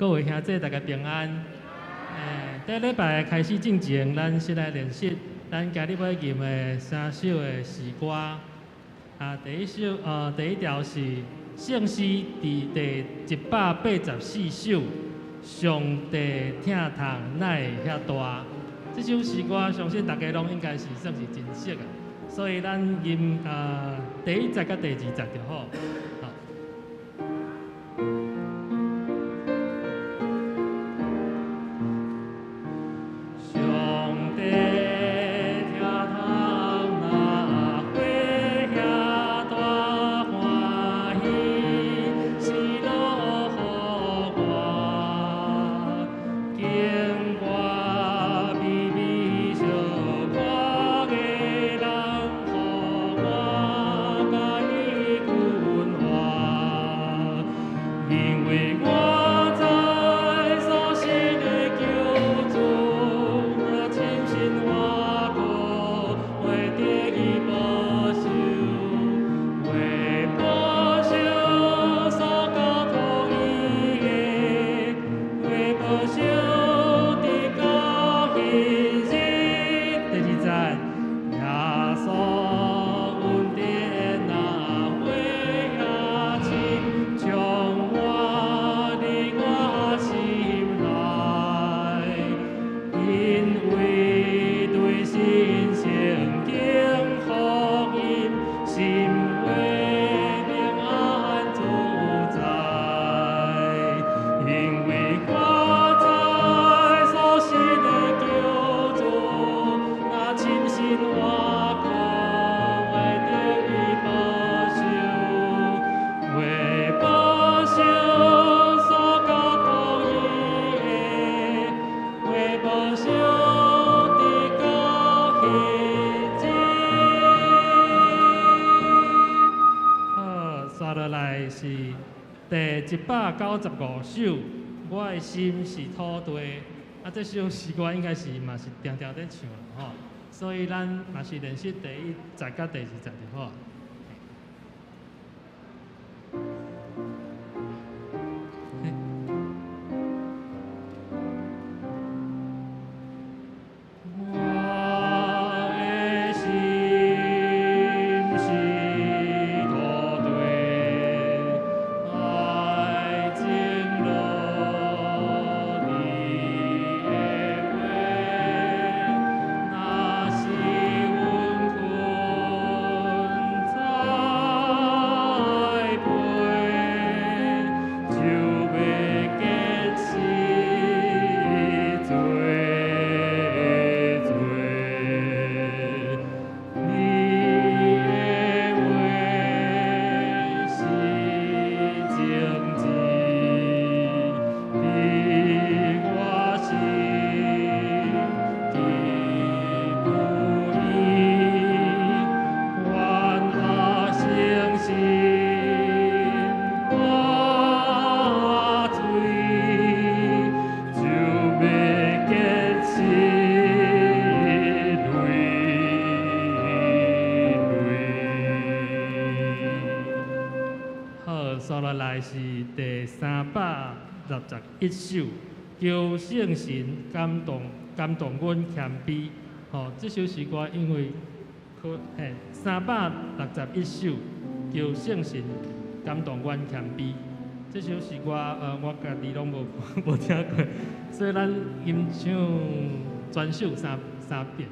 各位兄弟大家平安。欸，佇禮拜開始進前，咱先來練習咱今日欲吟的三首的詩歌。啊，第一首，第一條是聖詩佇第184首，上帝疼痛哪會遐大？這首詩歌，相信大家攏應該是算是真熟啊。所以咱吟第一節佮第二節就好。第195首，我的心是土地。啊，這首詩歌應該是嘛是定定咧唱啦吼，所以咱嘛是練習第一節佮第二節就好。是第361首，求聖神感動感動阮謙卑。吼，這首詩歌因為可嘿361首，求聖神感動阮謙卑。這首詩歌我家己攏無聽過，所以咱吟唱全首三遍。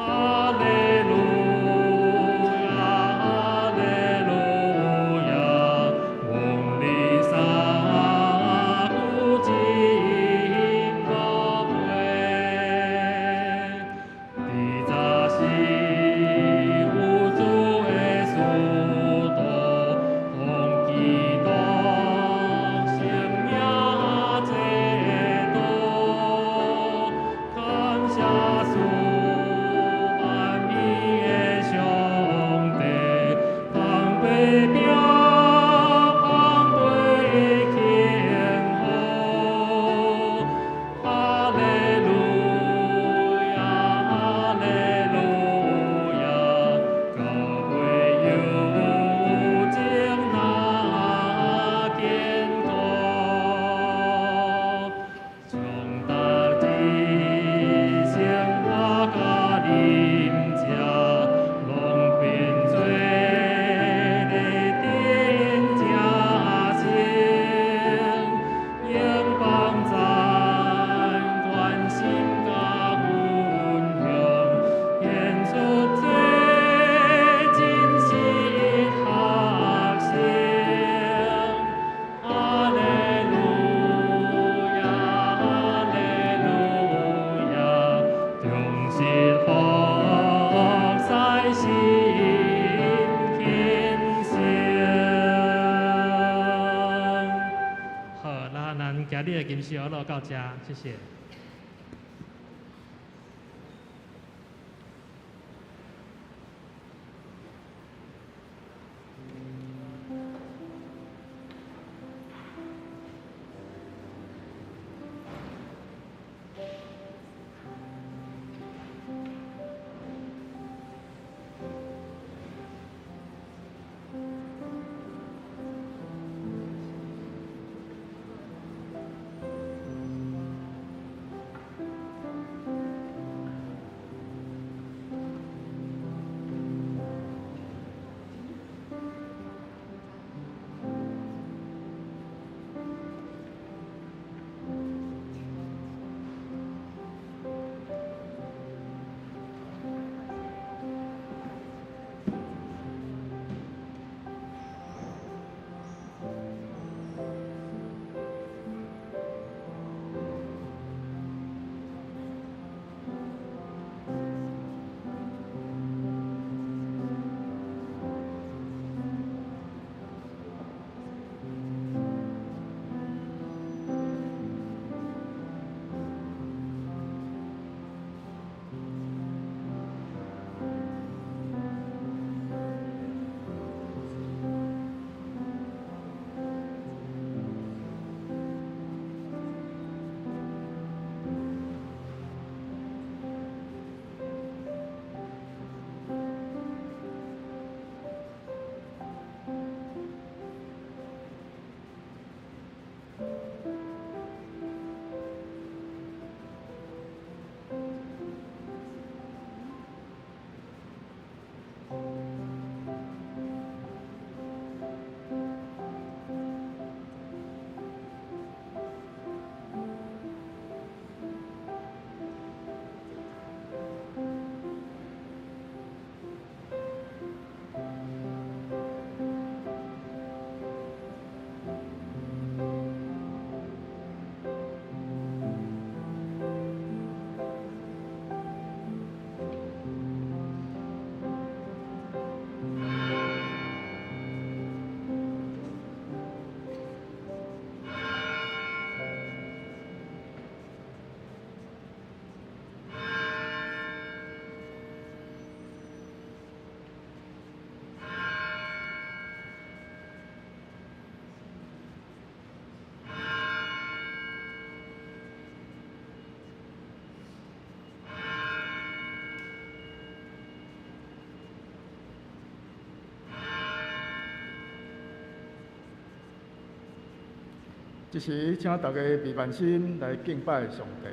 阿利路亞。金小落到遮，謝謝。這時，請大家閉目心來敬拜上帝。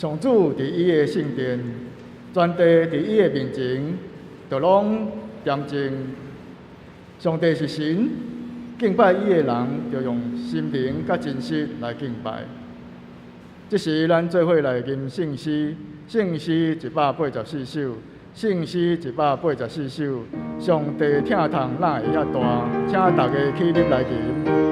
上主佇伊的聖殿，全地佇伊的面前，就攏恬靜。上帝是神，敬拜伊的人，就用心靈佮真實來敬拜。這時，咱做伙來吟聖詩，聖詩184首，聖詩184首。上帝疼痛哪會遐大？請大家起立來吟。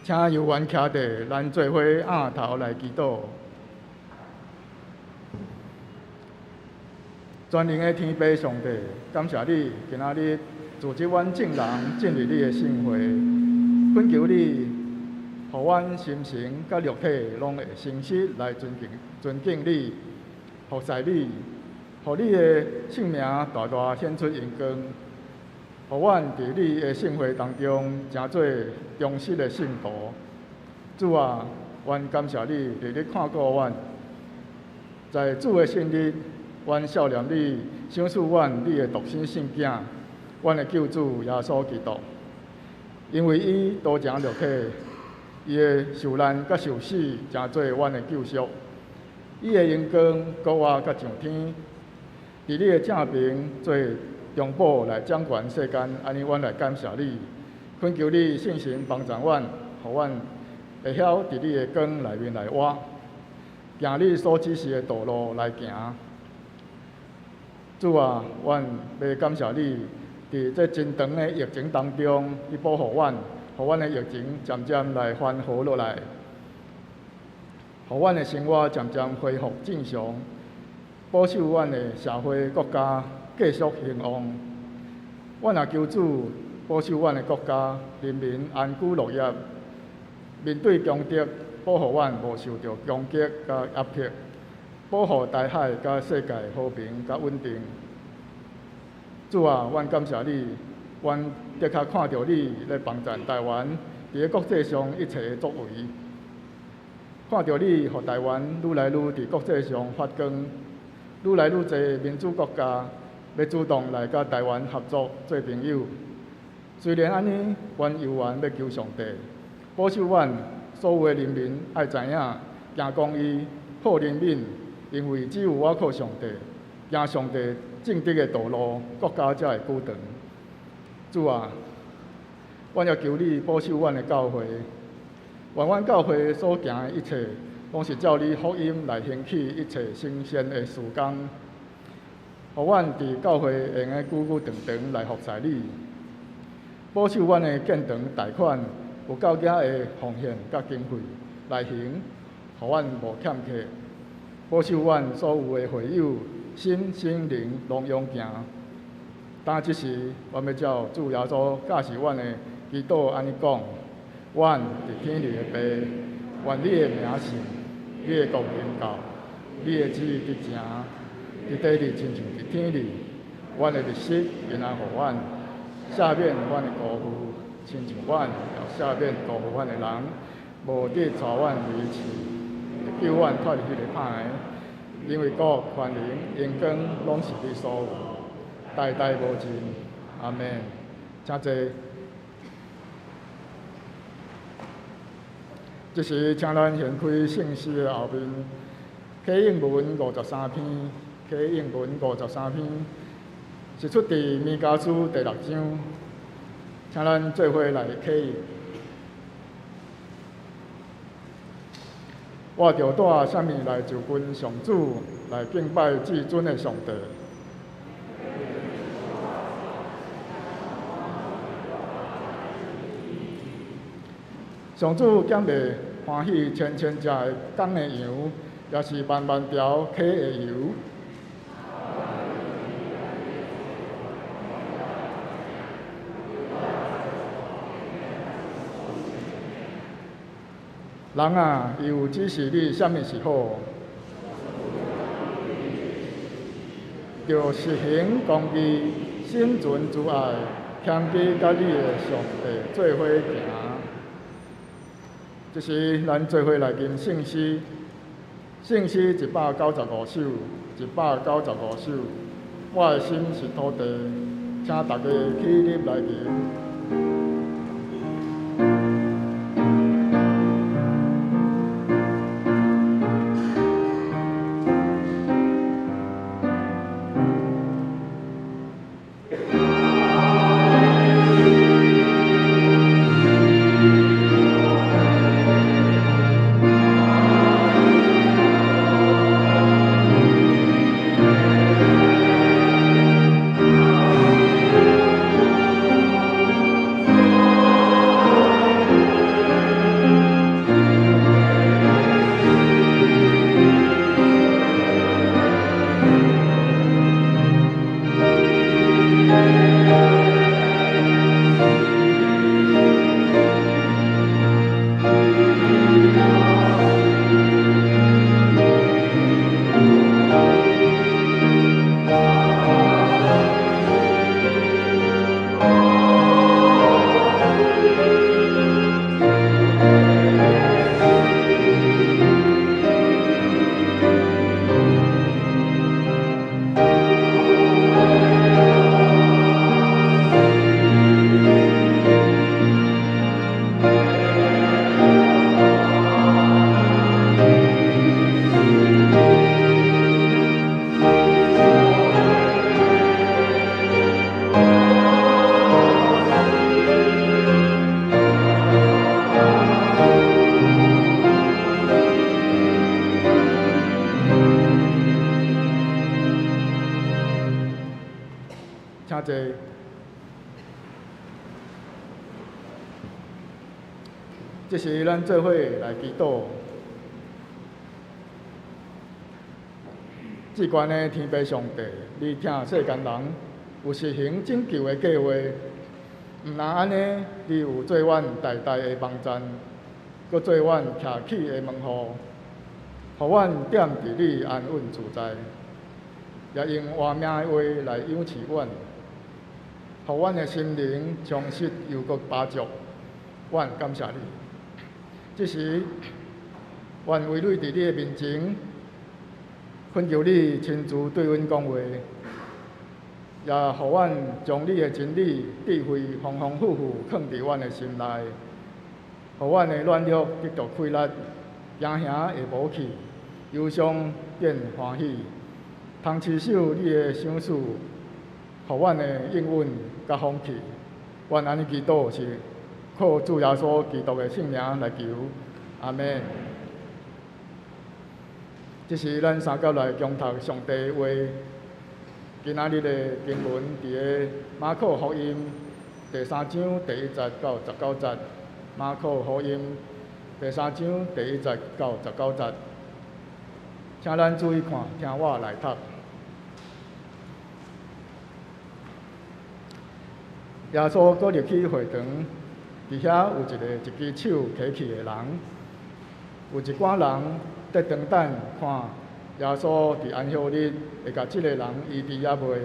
請有緣徛佇，咱做伙仰頭來祈禱。全能的天父上帝，感謝你今仔日組織阮眾人進入你的聖會，懇求你，予阮心神佮肉體攏會誠實來尊敬你，服侍你，予你的聖名大大顯出榮光。予阮佇你的聖會當中，成做忠實的信徒。主啊，阮感謝你日日看顧阮，在主的聖日，阮數念你，賞賜阮你的獨生聖囝，阮的救主耶穌基督。因為伊道成肉體，伊的受難佮受死，成做阮的救贖。伊的榮光閣活佮上天，佇你的正爿做中保來掌權世間，按呢，阮來感謝你，懇求你聖神幫助阮，予阮會曉佇你的光內面來活，行你所指示的道路來行。主啊，阮欲感謝你，佇這真長的疫情當中，你保護阮，予阮的疫情漸漸來緩和落來。予阮的生活漸漸恢復正常，保守阮的社會國家繼續興旺。阮也求主保守阮的國家人民安居樂業，面對強敵，保護阮無受著攻擊佮壓迫，保護台海佮世界和平佮穩定。主啊，阮感謝你，阮的確看著你咧幫贊台灣佇咧國際上一切的作為，看著你予台灣愈來愈佇國際上發光，愈來愈濟民主國家欲主動來佮台灣合作做朋友。雖然按呢，阮猶原欲求上帝保守阮所有的人民愛知影行公義、好憐憫，因為只有倚靠上帝，行上帝正直的道路，國家才會久長。主啊，阮也求你保守阮的教會，願阮教會所行的一切，攏是照你福音來興起一切聖善的事工，予阮佇教會會用得久久長長來服侍你。保守阮的建堂貸款有夠額的奉獻佮經費來行，予阮無欠缺。保守阮所有的會友心身靈攏勇健。當這時，阮欲照主耶穌教示阮的祈禱按呢講：阮佇天裡的父，願你的名聖，你的國臨到，你的旨意得成，佇地裡親像佇天裡。阮的日食今仔予阮，赦免阮的辜負，親像阮也赦免辜負阮的人，無得帶阮入試，救阮脫離彼個歹的。因為國、權能、榮光，攏是你所有，代代無盡。阿們。請坐。這時，請咱掀開聖詩的後面，啟應文53篇，啟應文53篇，是出佇彌迦書第六章，請咱做伙來啟應。我著帶啥物來就近上主，來敬拜至尊的上帝？上主敢袂歡喜千千隻的公的羊，抑是萬萬條溪的油？人啊，伊有指示你啥物是好，著實行公義，心存慈愛，謙卑佮你的上帝做伙行。這時，咱做伙來吟聖詩，聖詩195首，195首。我的心是土地，請大家起立來吟。請坐。這時，咱做伙來祈禱。至懸的天父上帝，你疼世間人，有實行拯救的計劃。毋但按呢，你有做阮大大的網站，閣做阮徛起的門戶，予阮踮佇你安穩自在，也用活命的話來養飼阮，予阮的心靈充實又閣飽足。阮感謝你。這時，阮圍內佇你的面前，懇求你親自對阮講話，也予阮將你的真理、智慧豐豐富富囥佇阮的心內，予阮的軟弱得著氣力，驚嚇會無去，憂傷變歡喜，通持守你的賞賜，予阮的應允佮福氣。阮按呢祈禱是靠主耶穌基督的聖名來求，阿們。這是咱三甲來共讀上帝話。今仔日的經文佇个馬可福音第三章第一節到十九節。馬可福音第三章第一節到十九節，請咱注意看，聽我來讀。耶穌閣入去會堂，佇遐有一個一支手瘸去的人，有一寡人佇當等看耶穌佇安息日會共這个人醫治抑未，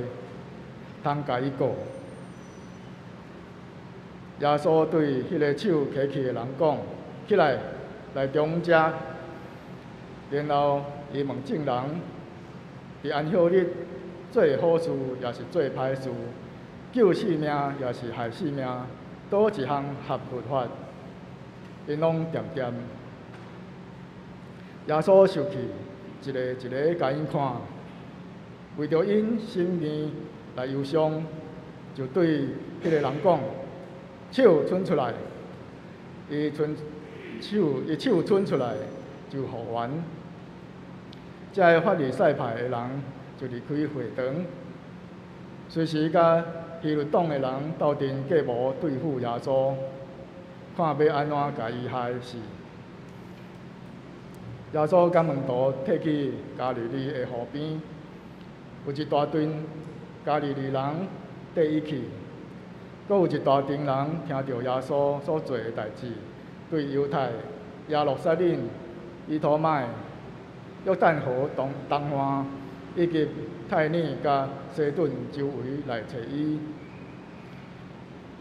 通共伊告。耶穌對彼个手瘸去的人講：起來，來中遮。然後伊問眾人：佇安息日做好事抑是做歹事？救性命抑是害性命？佗一項合律法？𪜶攏恬恬。耶穌受氣，一个一个共𪜶看，為著𪜶心面來憂傷，就對彼個人講：手伸出來。伊伸手，伊手伸出來就復原。這个法利賽派的人就離開會堂，隨時佮希律黨的人鬥陣計謀對付耶穌，看欲按怎共伊害死。耶穌佮門徒退去加利利的湖邊，有一大陣加利利人綴伊去，閣有一大陣人聽著耶穌所做的代誌，對猶太、耶路撒冷、以土買、約旦河東東岸，以及泰爾佮西頓周圍來揣伊。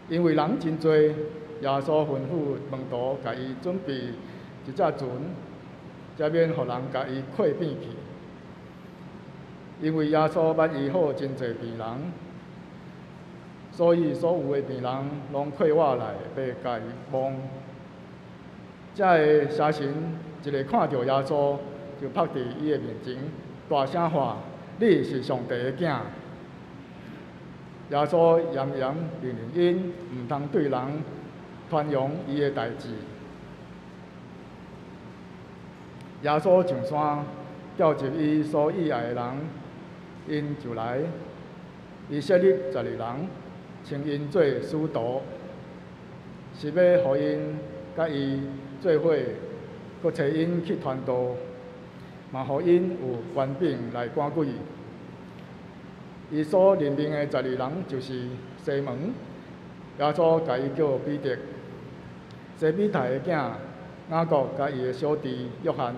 因為人真濟，耶穌吩咐門徒共伊準備一隻船，才免予人共伊困變去。因為耶穌捌醫好真濟病人，所以所有的病人攏靠倚來欲共伊摸。這个邪神一个看著耶穌，就伏佇伊的面前，大聲喊：你是上帝的囝！耶穌嚴嚴命令𪜶，毋通對人傳揚伊的代誌。耶穌上山，召集伊所喜愛的人，𪜶就來。伊設立十二人，稱𪜶做使徒，是欲予𪜶佮伊做伙，閣差𪜶去傳道，嘛予𪜶有權柄來趕鬼。伊所任命的十二人就是西門，耶穌共伊叫彼得；西庇太的囝雅各佮伊的小弟約翰，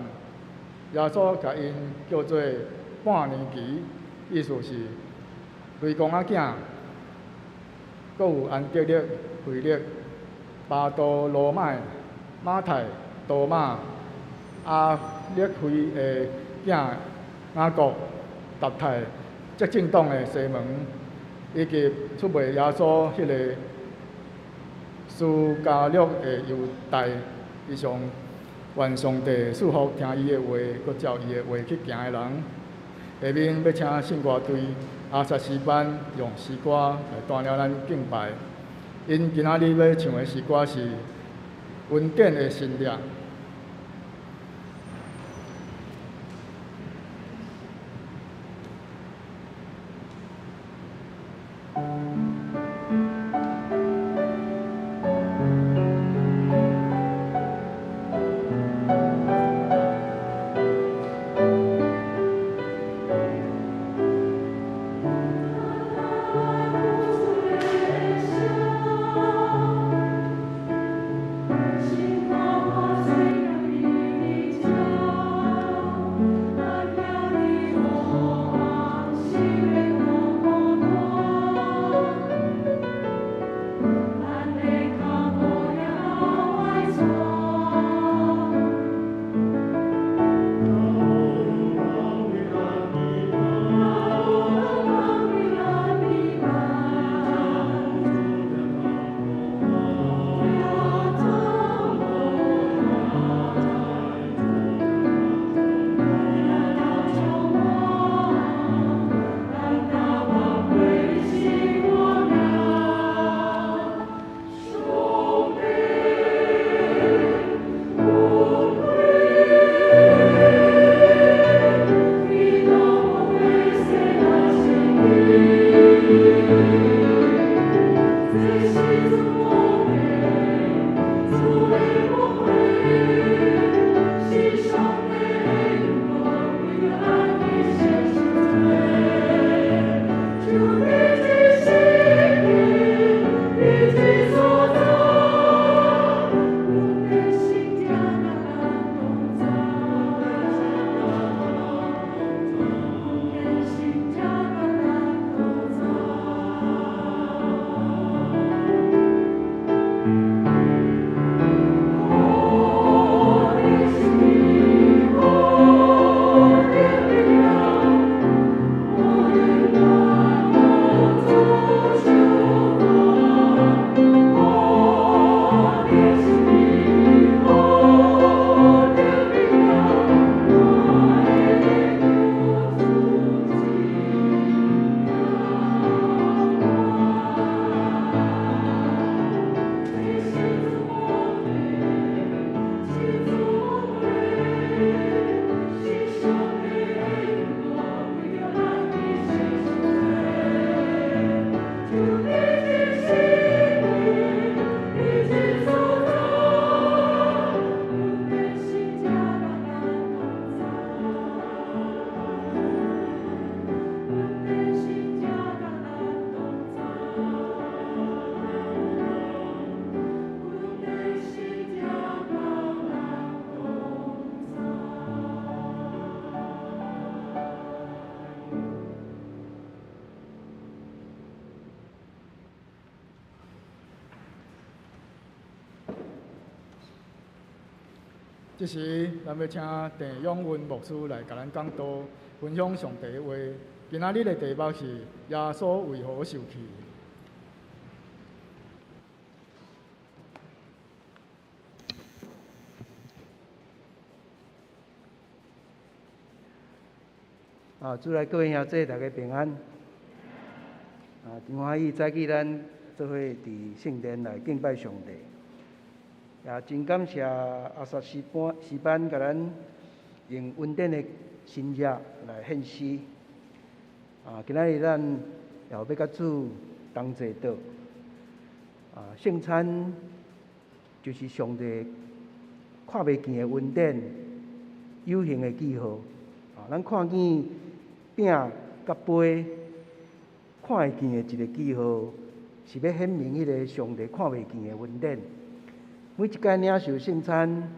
耶穌共𪜶叫做半年期，意思是雷公仔囝。閣有安德烈、腓力、巴多羅買、馬太、多馬、亞勒腓的囝雅各、達太、執政黨的西門，以及出賣耶穌彼个斯加略的猶大。以上，願上帝賜福聽伊的話，閣照伊的話去行的人。下面欲請聖歌隊阿薩詩班用詩歌來帶領咱敬拜。𪜶今仔日欲唱的詩歌是《恩典的神力》。這時，咱欲請鄭永雲牧師來共咱講道，分享上帝的話。今仔日的題目是耶穌為何受氣？啊，主內各位兄弟，大家平安。啊，真歡喜早起咱做伙佇聖殿來敬拜上帝。也真感謝阿薩詩班詩班共咱用恩典的新歌來獻詩。啊，今仔日咱也欲佮主同齊桌。啊，聖餐就是上帝看袂見的恩典，有形的記號。啊，咱看見餅佮杯，看會見的一個記號，是欲顯明彼个上帝看袂見的恩典。每一擺領受聖餐，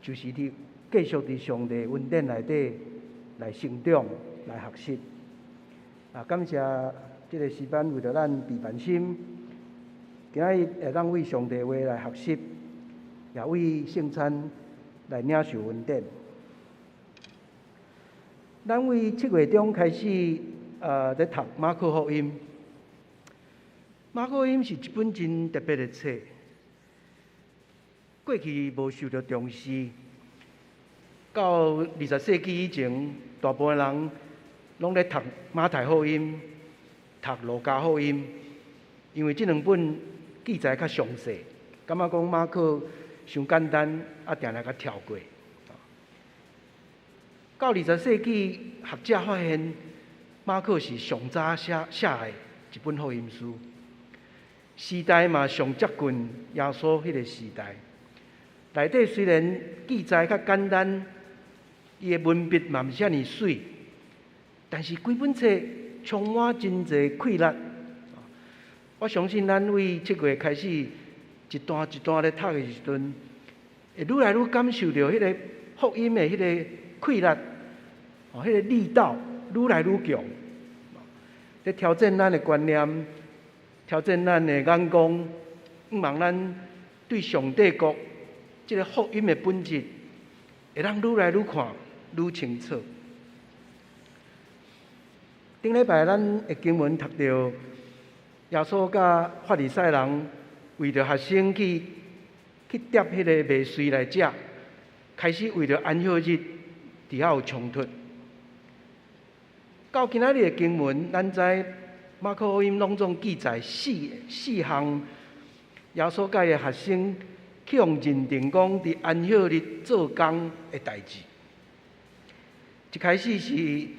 就是佇繼續佇上帝恩典內底來成長、來學習。啊，感謝這个詩班為著咱備辦心，今仔日會當為上帝話來學習，也為聖餐來領受恩典。咱為七月中開始，咧讀馬可福音。馬可福音是一本真特別的冊，過去無受著重視，到20世紀以前，大部分人攏咧讀馬太福音、讀路加福音，因為這兩本記載較詳細，感覺講馬可傷簡單，啊，定定共跳過。到20世紀，學者發現馬可是上早寫寫的一本福音書，時代嘛上接近耶穌彼個時代。內底雖然記載較簡單，伊的文筆嘛毋是遮爾媠，但是規本冊充滿真濟氣力。我相信咱為七月開始一段一段咧讀的時陣，會愈來愈感受著彼个福音的彼个氣力，哦，彼个力道愈來愈強，咧挑戰咱的觀念，挑戰咱的眼光，向望咱對上帝國這个福音的本質，會當愈來愈看愈清楚。頂禮拜咱的經文讀著耶穌佮法利賽人為著學生去去疊彼个麥穗來食，開始為著安息日佇遐有衝突。到今仔日的經文，咱知馬可福音攏總記載四四項耶穌佮伊的學生去予認定講佇安息日做工的代誌。一開始是耶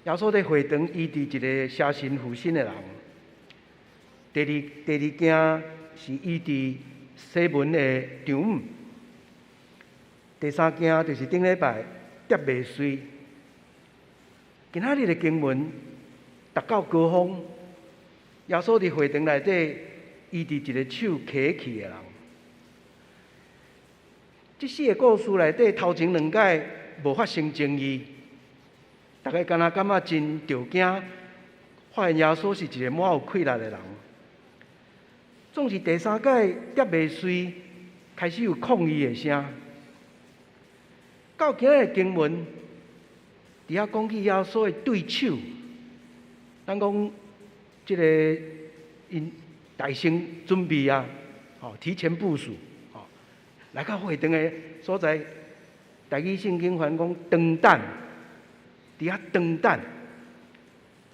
穌佇會堂醫治一個邪神附身的人。第二第二件是醫治西門的丈母。第三件就是頂禮拜疊麥穗。今仔日的經文讀到高峰，耶穌佇會堂內底醫治一个手瘸去的人。這四个故事內底頭前兩擺無發生爭議，逐家敢若感覺真著驚，發現耶穌是一个滿有氣力的人。總是第三擺疊麥穗，開始有抗議的聲。到今仔日的經文，佇遐講起耶穌的對手，咱講這个𪜶大先準備啊，吼，提前部署，吼，來到會堂的所在，台語聖經翻講當等，佇遐當等，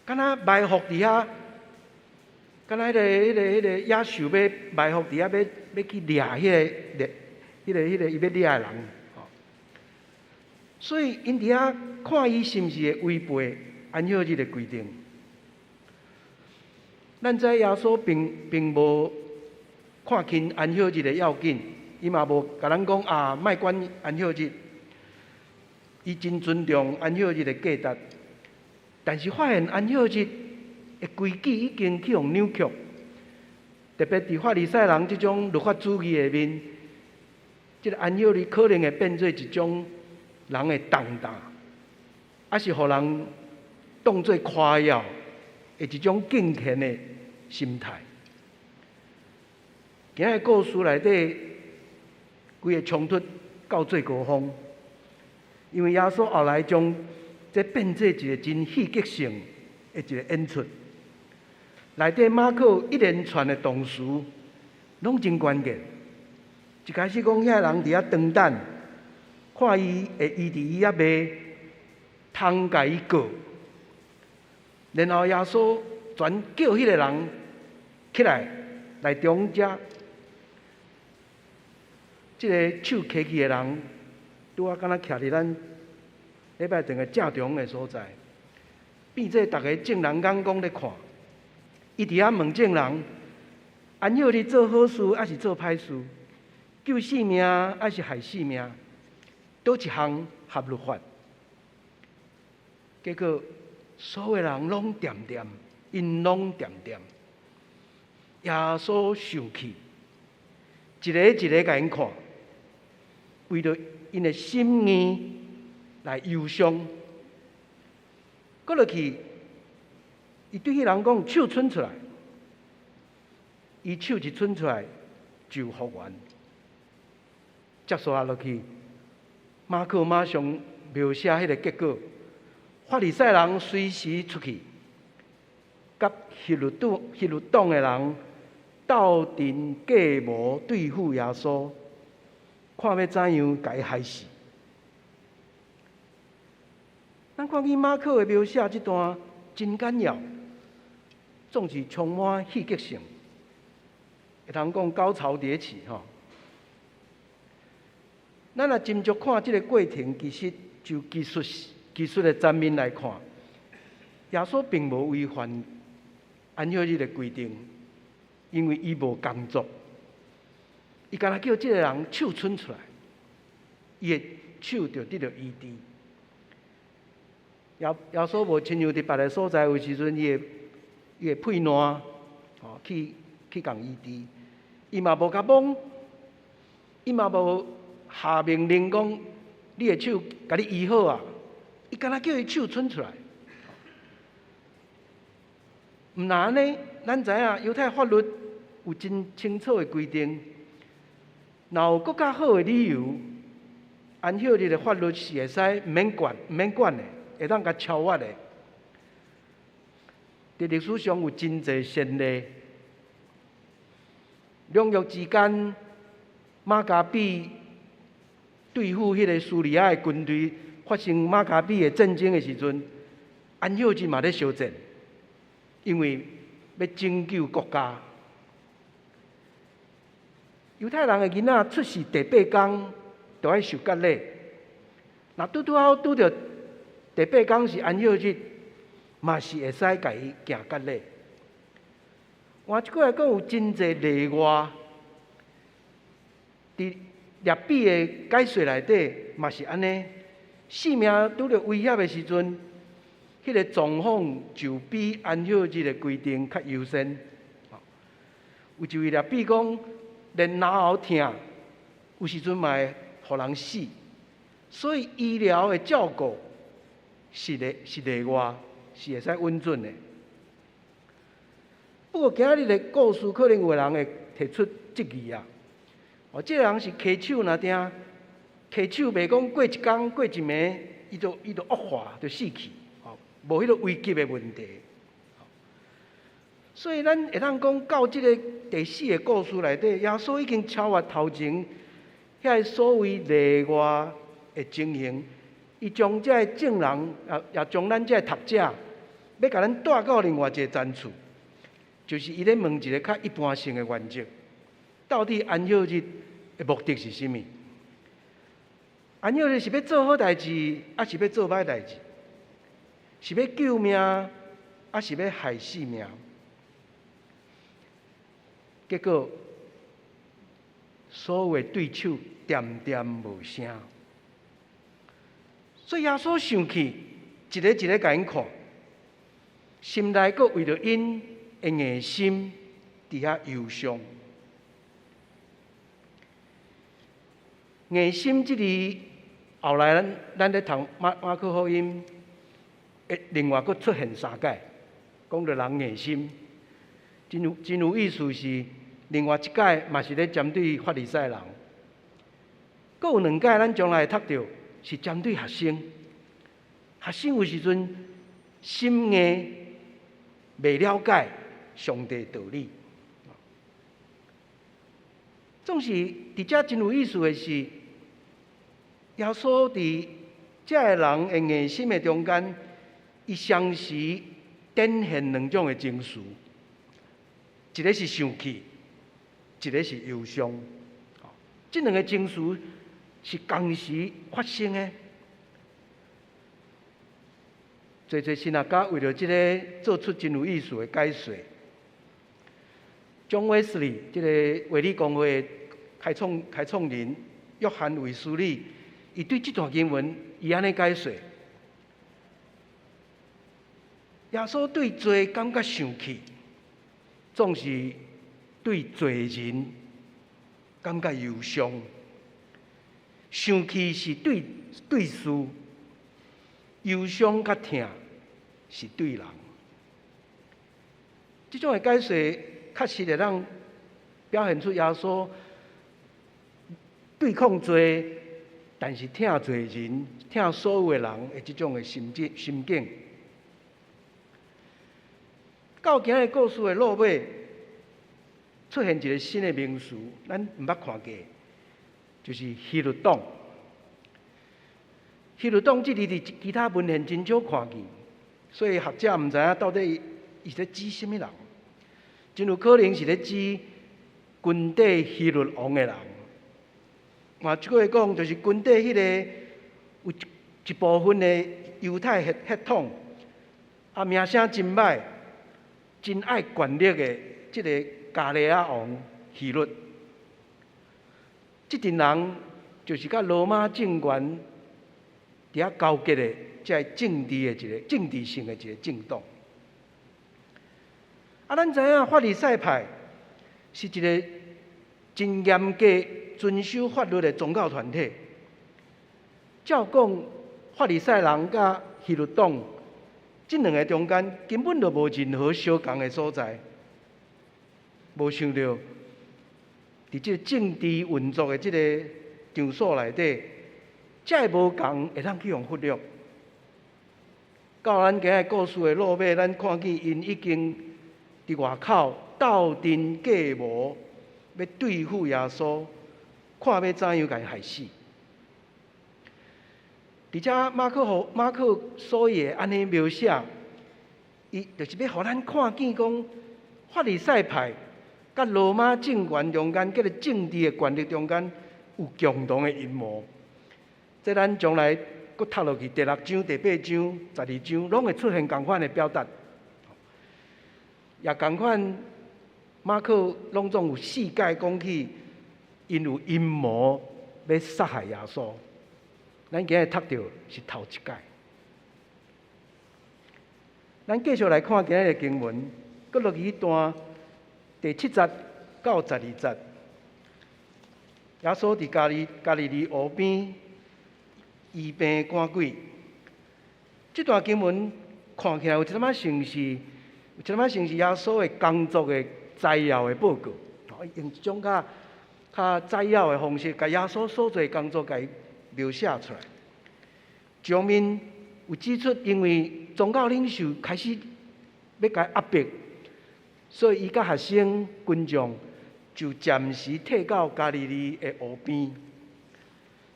敢若埋伏佇遐，敢若彼个、彼个、彼个野獸欲埋伏佇遐，欲欲去掠彼个掠，彼个、彼个伊欲掠的人，吼。所以𪜶佇遐看伊是毋是會違背安息日的規定。咱知耶穌並並無看輕安息日的要緊，伊嘛無共咱講啊，莫管安息日。伊真尊重安息日的價值，但是發現安息日的規矩已經去予扭曲，特別佇法利賽人這種律法主義下面，這个安息日可能會變做一種人的重擔，抑是予人當做誇耀的一種敬虔的心態。今仔日故事內底，規个衝突到最高峰，因為耶穌後來將這變做一個真戲劇性的一個演出。內底馬可一連串的動詞攏真關鍵。一開始講遐人佇遐長等，看伊會醫治伊猶未，通共伊告。然後耶穌轉叫彼个人起來來中遮，這个手瘸去的人，拄仔敢若徛佇咱禮拜堂的正中的所在，變做逐个眾人眼光咧看。伊佇遐問眾人：安息日做好事抑是做歹事？救性命抑是害性命？佗一項合律法？結果所有人攏恬恬，𪜶攏恬恬。耶穌生氣，一个一个共𪜶看，為著𪜶的心硬來憂傷。閣落去，伊對彼人講：手伸出來，伊手一伸出來就復原。接續落去，馬可馬上描寫彼个結果。法利賽人隨時出去，佮希律黨的人鬥陣計謀對付耶穌，看欲怎樣共伊害死。咱看見馬可的描寫這段真簡要，總是充滿戲劇性，會通講高潮迭起吼。咱若斟酌看這个過程，其實就技術的層面來看，耶穌並無違反安息日的規定，因為伊無工作，伊干焦叫這个人手伸出來，伊的手就得著醫治。耶穌無親像佇別个所在，有時陣伊會配爛，吼去共醫治，伊嘛無共摸，伊嘛無下命令講你的手共你醫好啊，伊干焦叫伊手伸出來。毋若按呢，咱知影猶太法律有真清楚的規定，若有閣較好的理由，安息日的法律是會使毋免管、毋免管的，會當共超越的。佇歷史上有真濟先例，兩約之間，馬加比對付彼个敘利亞的軍隊發生馬加比的戰爭的時陣，安息日嘛咧相戰，因為欲拯救國家。猶太人的囡仔出世第八工就愛受割禮，若拄拄好拄著第八工是安息日，嘛是會使共伊行割禮。換一句來講，有真濟例外。佇律比的解說內底嘛是按呢，性命拄著威脅的時陣，彼个狀況就比安息日的規定較優先。有一位律比講，連咽喉疼，有時陣嘛會予人死，所以醫療的照顧是例外，是會使允准的。不過今日的故事，可能有的人會提出質疑啊。哦，這个人是瘸手若定，瘸手袂講過一工過一暝，伊就惡化，就死去，哦，無彼个危急的問題。所以咱會當講到這个第四个故事內底，耶穌已經超越頭前遐个所謂例外的情形，伊將這个眾人，也將咱這个讀者，欲共咱帶到另外一个層次，就是伊咧問一个較一般性的原則：到底安息日的目的是啥物？安息日是欲做好代誌，抑是欲做歹代誌？是欲救命，抑是欲害性命？結果，所有的對手恬恬無聲。所以耶穌生氣，一个一个共𪜶看，心內閣為著𪜶的硬心佇遐憂傷。硬心這字，後來咱咧讀馬可福音，會另外閣出現三擺，講著人硬心，真有意思是，另外一擺嘛是咧針對法利賽人。閣有兩擺，咱將來會讀著是針對學生。學生有時陣心硬，袂了解上帝道理。總是佇遮真有意思的是，耶穌佇遮个人的硬心的中間，伊同時展現兩種的情緒，一个是生氣，一个是憂傷。這兩个情緒是仝時發生的。濟濟神學家為著這个做出真有意思的解說。John Wesley 這个衛理公會的開創人約翰衛斯理，伊對這段經文，伊按呢解說：耶穌對罪感覺生氣，總是對罪人感覺憂傷。生氣是對事，憂傷佮疼是對人。這種的解說確實會當表現出耶穌對抗罪，但是疼罪人、疼所有的人的這種的心境心境。到今仔日故事的落尾，出現一个新的名詞，咱毋捌看過，就是希律黨。希律黨這字佇其他文獻真少看見，所以學者毋知影到底伊是咧指啥物人。真有可能是咧指軍隊希律王的人。換一句話講，就是軍隊彼個有一部分的猶太血統，啊名聲真歹，真愛權力的這个加利亞王希律。這陣人就是佮羅馬政權佇遐勾結的，這个政治的一个政治性的一个政黨。啊，咱知影法利賽派是一个真嚴格遵守法律的宗教團體。照講，法利賽人佮希律黨這兩个中間根本就無任何相仝的所在。無想著，佇這个政治運作的這个場所內底，這个無仝會當去予忽略。到咱今日故事的落尾，咱看見𪜶已經佇外口鬥陣計謀，欲對付耶穌，看欲怎樣共伊害死。佇遮馬可所以會按呢描寫，伊就是欲予咱看見講，法利賽派佮羅馬政權中間，這个政治的權力中間有共同的陰謀。這咱將來閣讀落去，第六章、第八章、12章，攏會出現仝款的表達。也仝款，馬可攏總有四擺講起，𪜶有陰謀欲殺害耶穌。咱今日讀著是頭一擺。咱繼續來看今日的經文，閣落去彼段第七節到12節。耶穌佇加利利湖邊醫病趕鬼。這段經文看起來有一點仔像是，有一點仔像是耶穌的工作的摘要的報告，用一種較較摘要的方式，共耶穌所做的工作共伊描寫出來。上面有指出，因為宗教領袖開始欲共伊壓迫，所以伊佮學生群眾就暫時退到加利利的湖邊。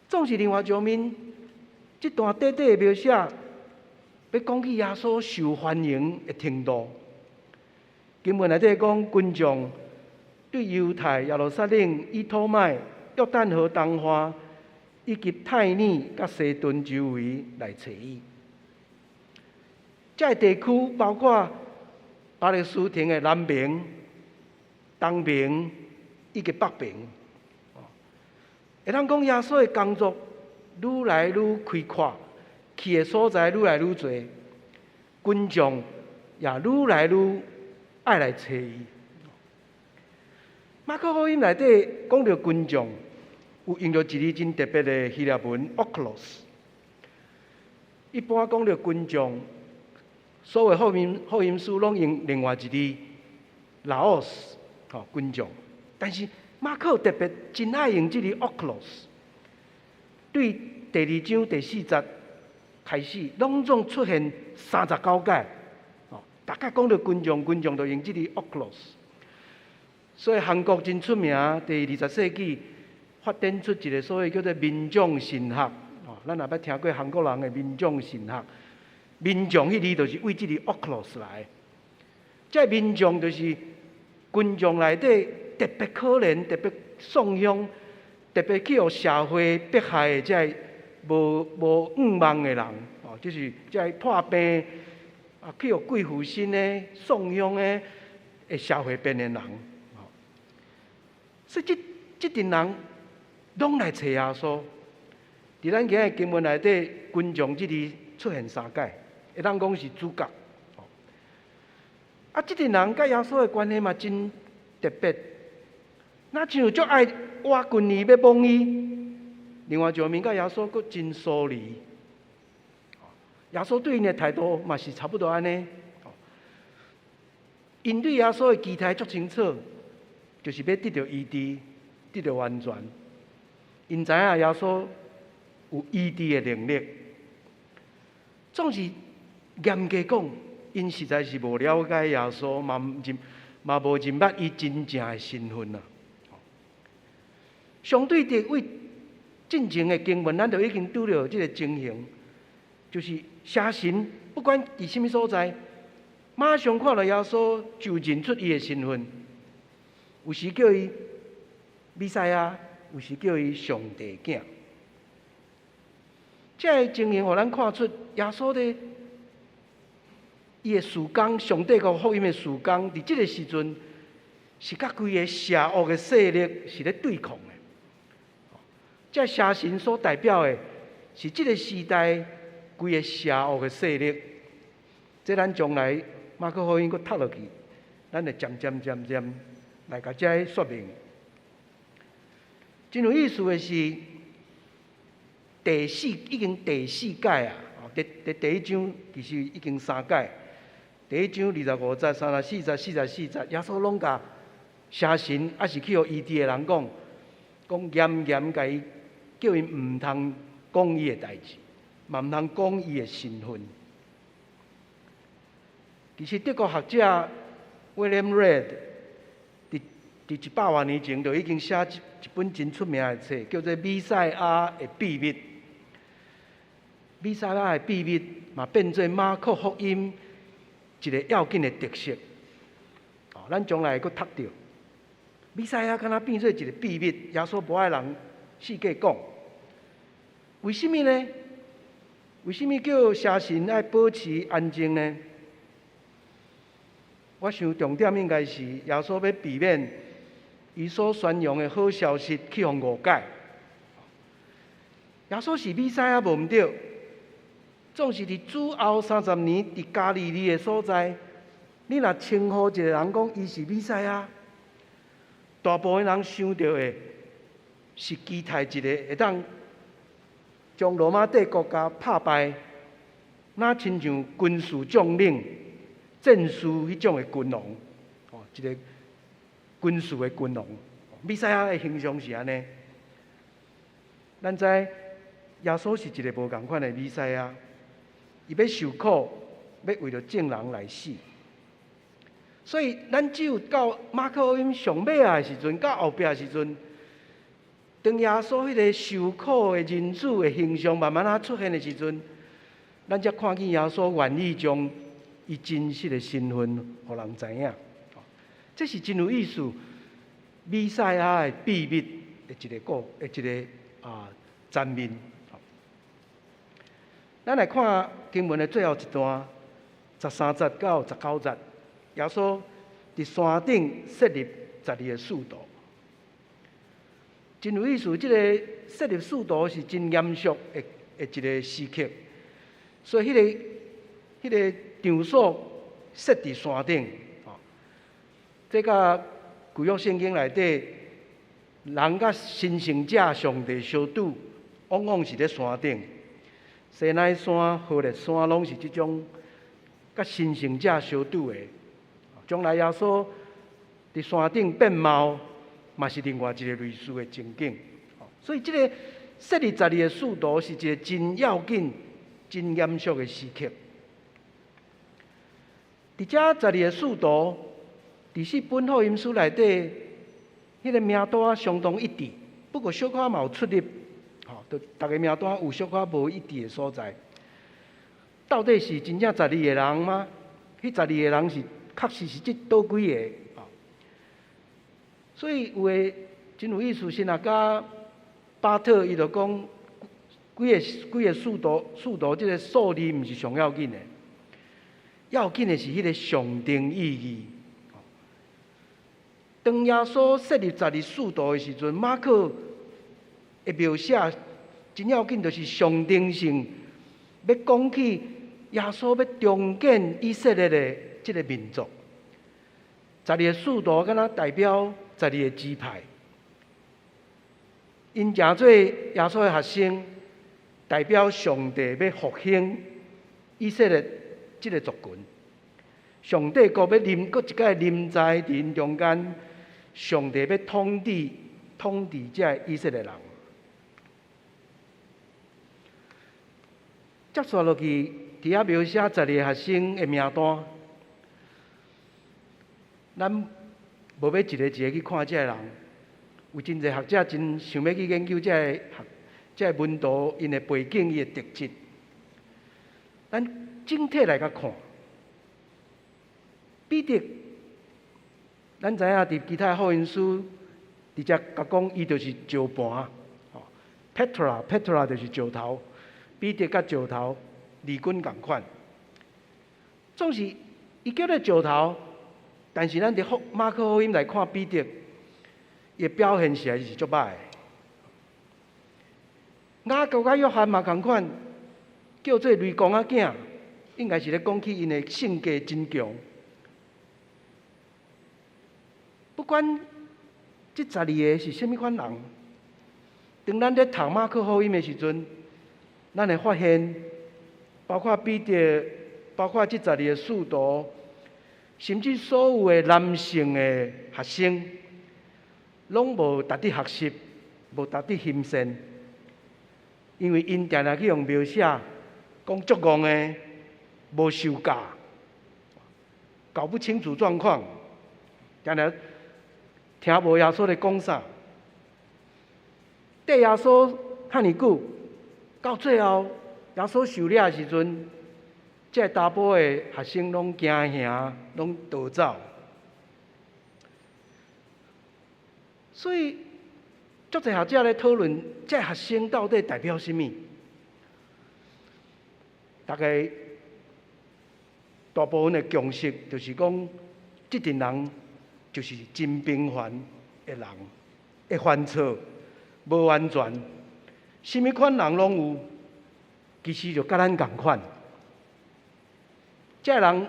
總是另外一方面，這段短短的描寫，欲講起耶穌受歡迎的程度。經文內底講，群眾對猶太、耶路撒冷、以土買、約旦河東岸，以及泰爾佮西頓周圍來揣伊。這个地區包括巴勒斯坦的南邊、東邊以及北邊。會當講耶穌的工作愈來愈開闊，去的所在愈來愈濟，群眾也愈來愈愛來揣伊。馬可福音內底講著群眾，有用著一字真特別的希臘文 “ochlos”。一般講著群眾，所有福音書攏用另外一字 “laos”，吼群眾。但是馬可特別真愛用這字 “ochlos”。對第二章第四節開始，攏總出現39擺。哦，逐擺講著群眾，群眾就用這個 ochlos。所以韓國真出名，佇20世紀發展出一個所謂叫做民眾神學。哦，咱若捌聽過韓國人的民眾神學，民眾彼字就是為這個 ochlos 來。這個民眾就是群眾內底特別可憐、特別喪鄉、特別去予社會迫害的這個無向望的人，哦，就是這個破病啊，去予鬼附身的、喪鄉的的社會邊緣人。哦，所以這陣人攏來揣耶穌。佇咱今日經文內底，群眾這字出現三擺，會當講是主角。啊，這陣人佮耶穌的關係嘛真特別，若像足愛倚近伊，欲摸伊。另外一方面，佮耶穌閣真疏離。耶穌對𪜶的態度嘛是差不多按呢。𪜶對耶穌的期待足清楚，就是欲得著醫治，得著完全。𪜶知影耶穌有醫治的能力，總是嚴格講，𪜶實在是無了解耶穌，嘛毋認，嘛無認捌伊真正的身份啊。相對佇位進前的經文，咱就已經拄著這个情形，就是邪神不管佇啥物所在，馬上看著耶穌就認出伊的身份，有時叫伊彌賽亞，有時叫伊上帝囝。這个情形，予咱看出耶穌咧，伊的事工，上帝國福音的事工，佇這个時陣是佮規个邪惡的勢力是咧對抗的。這邪神所代表的，是這个時代規个邪惡的勢力。這咱將來馬可福音閣讀落去，咱會漸漸漸漸來共這說明。真有意思的是，第四已經第四擺啊！佇第一章其實已經三擺。第一章25節、34節、44節，耶穌攏共邪神，抑是去予醫治的人講，講嚴嚴共伊叫𪜶毋通講伊的代誌，嘛毋通講伊的身份。其實德國學者 William Reid 佇100外年前就已經寫一本真出名的冊，叫做《彌賽亞的秘密》。彌賽亞的秘密嘛，變做馬可福音一个要緊的特色。哦，咱將來會閣讀著。彌賽亞敢若變做一个秘密，耶穌無愛人四界講。為啥物呢？為啥物叫邪神愛保持安靜呢？我想重點應該是耶穌欲避免伊所宣揚的好消息去予誤解。耶穌是彌賽亞無毋對，總是佇主後30年佇加利利的所在，你若稱呼一个人講伊是彌賽亞，大部分人想著的是期待一个會當將羅馬帝國共拍敗，若親像軍事將領、戰士彼種的君王，哦，一个軍事的君王。彌賽亞的形象是按呢。咱知耶穌是一个無仝款的彌賽亞，伊欲受苦，欲為著眾人來死。所以，咱只有到馬可福音上尾仔的時陣，到後壁的時陣，當耶穌彼个受苦的人子的形象慢慢仔出現的時陣，咱才看見耶穌願意將伊真實的身份予人知影。這是真有意思，彌賽亞的秘密的一个故，的一个層面。咱來看經文的最後一段，13節到19節，耶穌佇山頂設立12個使徒。真有意思，這個設立使徒是真嚴肅的一个時刻，所以彼个場所設佇山頂。這佮舊約聖經內底，人佮神聖者上帝相拄，往往是佇山頂。西奈山、何烈山攏是這種佮神聖者相拄的。將來耶穌佇山頂變貌，嘛是另外一个類似的情景。所以這个設立十二个使徒是一个真要緊、真嚴肅的時刻。佇遮十二个使徒，佇四本福音書內底，彼个名單相當一致，不過小可嘛有出入，吼，就逐个名單有小可無一致的所在。到底是真正十二個人嗎？彼十二個人是確實是這佗幾个？所以有的真有意思，神學家巴特伊就講，幾个幾个使徒這个數字毋是上要緊的，要緊的是彼个象徵意義。當耶穌設立十二使徒的時陣，馬可的描寫真要緊，就是象徵性，欲講起耶穌欲重建以色列的這个民族。十二个使徒敢若代表十二个支派，𪜶成做耶穌的學生，代表上帝欲復興以色列這个族群。上帝閣欲臨，閣一擺臨在佇𪜶中間，上帝欲統治這个以色列人。接續落去，佇遐描寫十二个學生的名單，咱無欲一个一个去看這个人，有真濟學者真想欲去研究這个學這个門徒𪜶的背景、伊的特質。咱整體來共看，彼得，咱知影佇其他福音書直接共講，伊就是石盤，吼，Petra，Petra 就是石頭，彼得佮石頭字根仝款，總是伊叫做石頭，但是咱佇福馬可福音來看彼得，伊的表現實在是足歹的。雅各佮約翰嘛仝款，叫做雷公仔囝，應該是咧講起𪜶的性格真強。不管這十二个是啥物款人，當咱咧讀馬可福音的時陣，咱會發現，包括彼得，包括這十二个使徒，甚至所有的男性的學生，攏無值得學習，無值得欣羨，因為𪜶定定去予描寫，講足戇的，無受教，搞不清楚狀況，定定聽無耶穌咧講啥，綴耶穌遐爾久，到最後耶穌受掠的時陣，這个查埔的學生攏驚嚇，攏逃走。所以，足濟學者咧討論，這个學生到底代表啥物？大家大部分的共識就是講，這陣人就是真平凡的人，會犯錯，無完全，啥物款人攏有，其實就佮咱仝款。這个人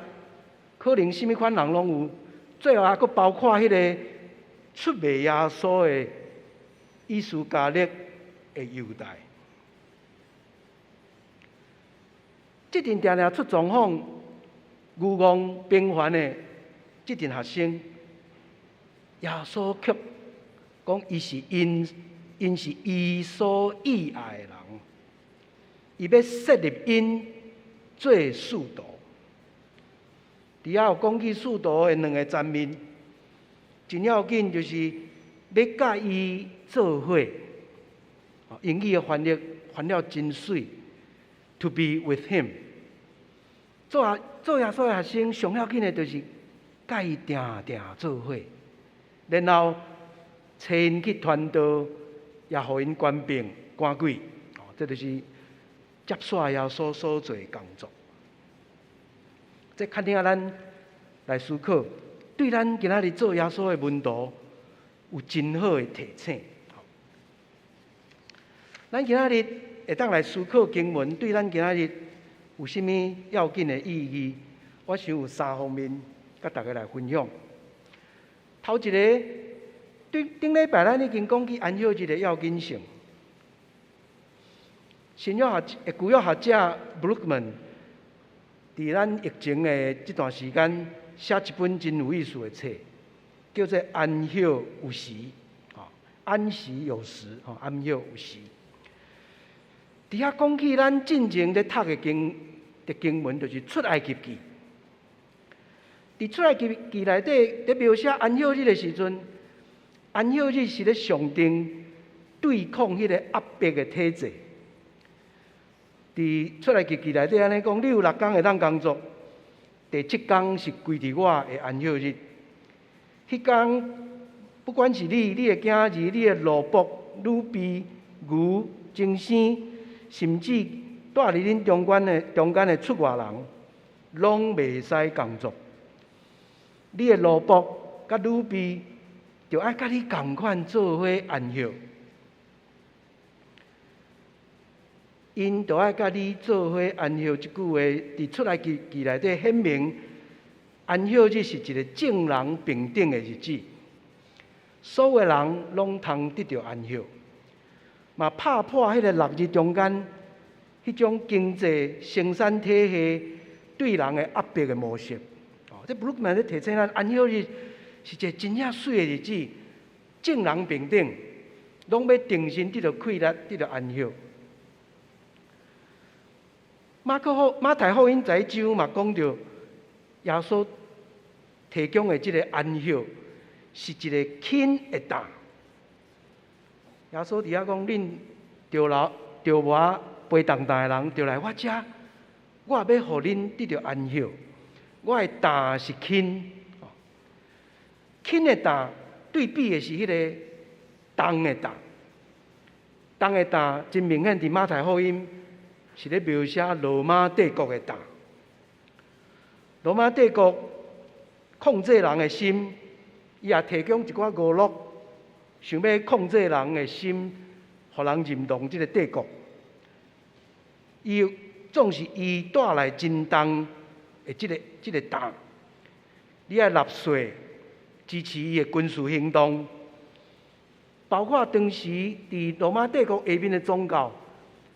可能啥物款人攏有，最後還閣包括彼个出賣耶穌的伊斯加略的猶大。這陣定定出狀況、愚戇平凡的這陣學生，耶穌卻講伊是𪜶，𪜶是伊所喜愛的人，伊欲設立𪜶做使徒。佇遐有講起使徒的兩个層面，真要緊就是欲佮伊做伙。英語的翻譯翻了真媠，To be with him。做耶穌的學生，上要緊的就是佮伊定定做伙，然後揣𪜶去傳道，也予𪜶權柄趕鬼。哦，這就是接續耶穌所做的工作。這確定咱來思考，對咱今仔日做耶穌的門徒有真好的提醒。咱今仔日會當來思考經文，對咱今仔日有啥物要緊的意義？我想有三方面，佮大家來分享。頭一個，頂頂禮拜咱已經講起安息日的要緊性。新約學舊約學者 Brueggemann 佇咱疫情的這段時間，寫一本真有意思的冊，叫做《安息有時》，安息有時，安息有時。佇遐講起咱進前咧讀的經的經文，就是出埃及記。佇出埃及記內底，佇描寫安息日的時陣，安息日是咧象徵對抗彼個壓迫的體制。佇出埃及記內底按呢講，你有六工會當工作，第七工是歸佇我的安息日。彼工不管是你、你的囝兒、你的奴僕、女婢、牛、精牲，甚至住佇恁中間的出外人，攏袂使工作。你的奴僕佮女婢，就愛佮你仝款做伙安息。𪜶就愛佮你做伙安息。這句話佇出埃及記內底顯明，安息日是一個眾人平等的日子，所有人攏通得著安息。嘛拍破彼個六日中間彼種經濟生產體系對人的壓迫的模式。哦，這布魯克曼咧提醒咱，安息日是一個真正媠的日子，眾人平等，攏欲重新得著快樂，得著安息。馬太福音十一章嘛講著，耶穌提供的這個安息是一個輕的擔。耶穌佇遐講：恁著勞著磨背重擔的人，著來我遮，我欲予恁得著安息。我的擔是輕，輕的擔對比的是彼个重的擔。重的擔真明顯，佇馬太福音是咧描寫羅馬帝國的擔。羅馬帝國控制人的心，伊也提供一寡娛樂，想欲控制人的心，予人認同這个帝國。伊總是伊帶來真重的這个擔，你愛納稅支持伊的軍事行動，包括當時佇羅馬帝國下面的宗教，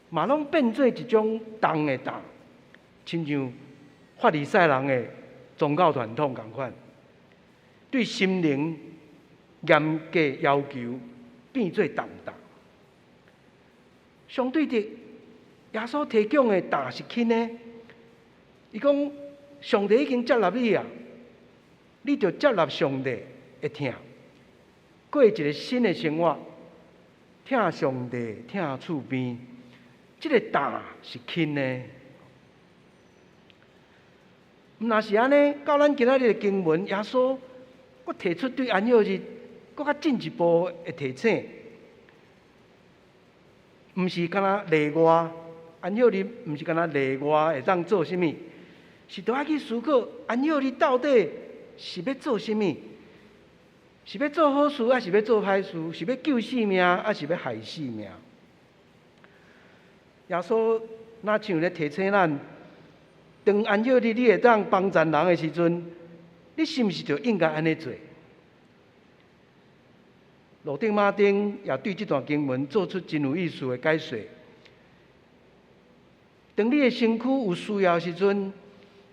嘛攏變做一種重的擔，親像法利賽人的宗教傳統仝款，對心靈嚴格要求變做重擔。相對的，耶穌提供的擔是輕的。伊講上帝已經接納你啊，你就接納上帝的疼，過一个新的生活，疼上帝，疼厝邊，這个擔是輕的。毋若是按呢，到咱今仔日的經文，耶穌閣提出對安息日閣較進一步的提醒，毋是干焦例外，安息日毋是干焦例外會當做啥物，是著愛去思考安息日到底是欲做啥物？是欲做好事，抑是欲做歹事？是欲救性命，抑是欲害性命？耶穌若像咧提醒咱，當安息日你會當幫贊人的時陣，你是毋是就應該按呢做？羅丁馬丁也對這段經文做出真有意思的解說。當你的身軀有需要的時陣，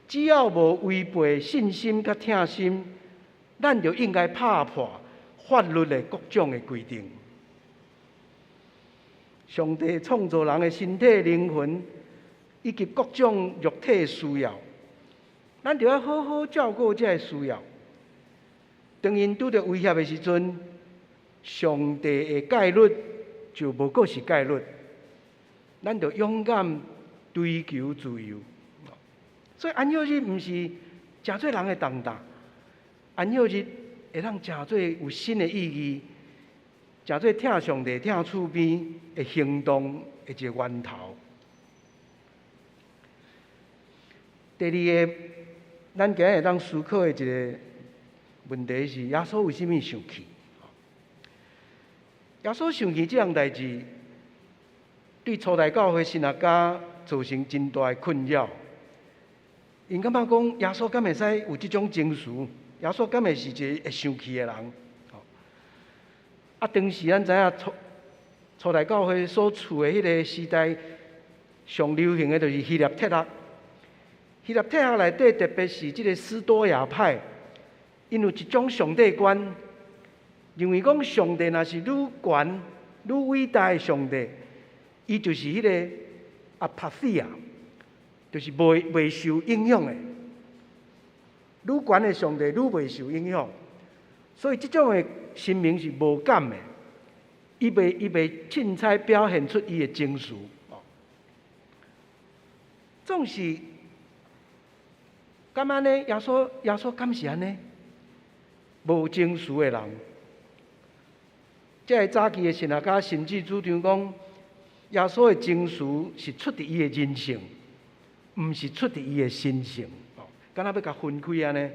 只要無違背信心佮疼心，咱就應該拍破法律的各種的規定。上帝創造人的身體、靈魂以及各種肉體的需要，咱就愛好好照顧這个需要。當𪜶拄著威脅的時陣，上帝的戒律就無閣是戒律，咱就勇敢追求自由。所以安息日毋是誠濟人的重擔，安息日會當誠做有新的意義，誠做疼上帝、疼厝邊的行動的一个源頭。第二个，咱今日會當思考的一个問題是：耶穌為啥物生氣？耶穌生氣這項代誌，對初代教會神學家造成真大的困擾。𪜶感覺講，耶穌敢會使有這種情緒？耶穌敢會是一个會生氣的人？啊，當時咱知影初代教會所處的彼个時代，上流行的就是希臘哲學。希臘哲學內底，特別是這个斯多亞派，𪜶有一種上帝觀，認為講上帝若是愈懸、愈偉大的上帝，伊就是彼个 Apatheia，就是袂受影響的。愈懸的上帝愈袂受影響，所以這種的神明是無感的，伊袂凊彩表現出伊的情緒。總是敢按呢？耶穌敢是按呢？無情緒的人。這个早期的神學家甚至主張講，耶穌的情緒是出佇伊的人性，毋是出佇伊的神性。哦，敢若欲共分開按呢。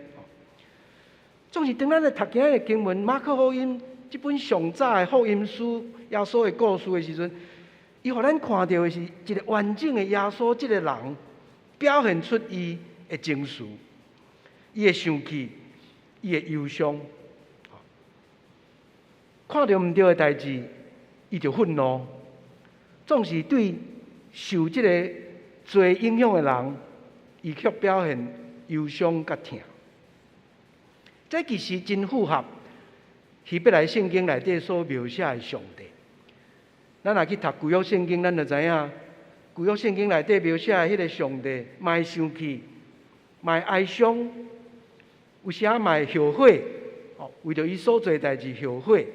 總是當咱來讀今仔日的經文，馬可福音這本上早的福音書，耶穌的故事的時陣，伊予咱看著的是一個完整的耶穌這個人，表現出伊的情緒，伊會生氣，伊會憂傷。看著毋對的代誌，伊就憤怒。總是對受這个罪影響的人，伊卻表現憂傷佮疼。這其實真符合希伯來聖經內底所描寫的上帝。咱若去讀舊約聖經，咱就知影舊約聖經內底描寫的彼个上帝，嘛會生氣，嘛會哀傷，有時仔嘛會後悔，哦，為著伊所做的代誌後悔。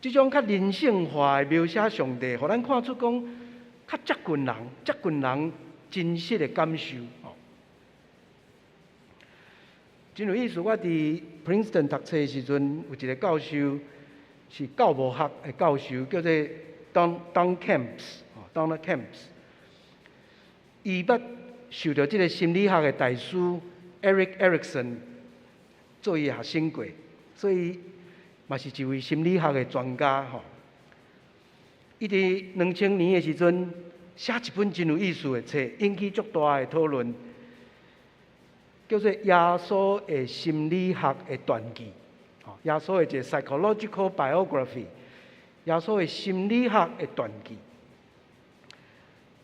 這種較人性化的描寫上帝，予咱看出講較接近人、接近人真實的感受。哦，真有意思。我佇 Princeton 讀冊的時陣，有一个教授是教母學的教授，叫做 Don Camps，Donald Camps。伊捌受著這个心理學的大師 Erik Erikson 做伊的學生過，所以嘛是一位心理學的專家吼。伊佇2000年的時陣寫一本真有意思的冊，引起足大的討論，叫做《耶穌的心理學的傳記》。耶穌的一个 psychological biography，耶穌的心理學的傳記。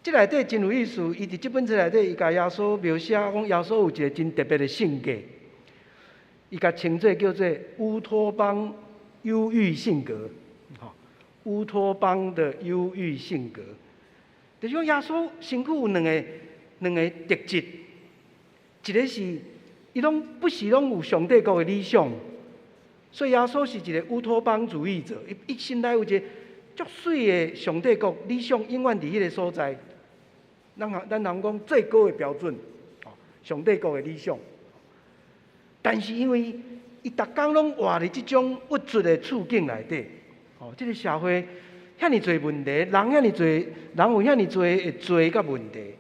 這內底真有意思，伊佇這本冊內底，伊共耶穌描寫講，耶穌有一个真特別的性格，伊共稱做叫做烏托邦憂鬱性格，吼，烏托邦的憂鬱性格，就是講耶穌身軀有兩个特質，一个是伊攏不時攏有上帝國的理想，所以耶穌是一个烏托邦主義者，伊心內有一个足媠的上帝國理想，永遠佇彼个所在。咱人講最高的標準，上帝國的理想。但是因為伊逐工攏活佇這種鬱卒的處境內底，哦，這个社會遐爾濟問題，人遐爾濟，人有遐爾濟的罪佮問題，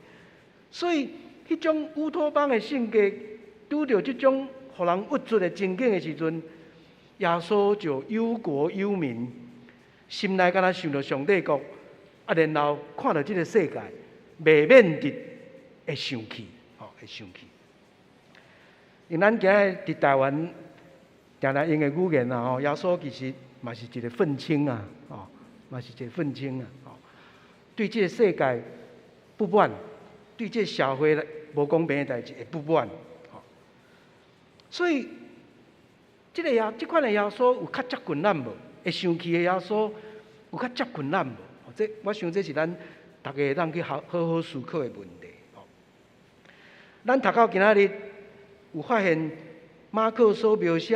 所以彼種烏托邦的性格，拄著這種予人鬱卒的情景的時陣，耶穌就憂國憂民，心內敢若想著上帝國，啊，然後看著這个世界，袂免得會生氣，吼，會生氣。因咱今日佇台灣定定用的語言啊，吼，耶穌其實嘛是一个憤青啊，吼，嘛是一个憤青啊，吼，對這个世界不滿，對這个社會無公平的代誌會不滿，吼。所以，這款的耶穌有較接近咱無？會生氣的耶穌有較接近咱無？這我想這是咱逐个會當去好好好思考的問題。咱讀到今仔日，有發現馬可所描寫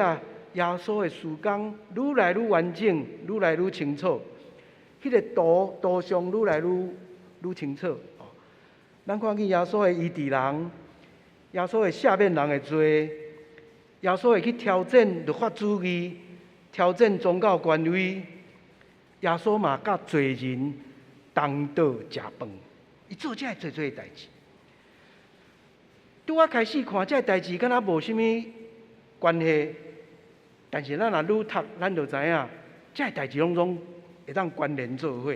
耶穌的事工愈來愈完整，愈來愈清楚。彼个圖像愈來愈清楚。咱看見耶穌會醫治人，耶穌會赦免人的罪，耶穌會去挑戰律法主義，挑戰宗教權威。耶穌嘛佮罪人同桌食飯，伊做這个濟濟代誌。拄仔開始看這个代誌，敢若無啥物關係，但是咱若愈讀，咱就知影，這个代誌攏總會當關聯做伙。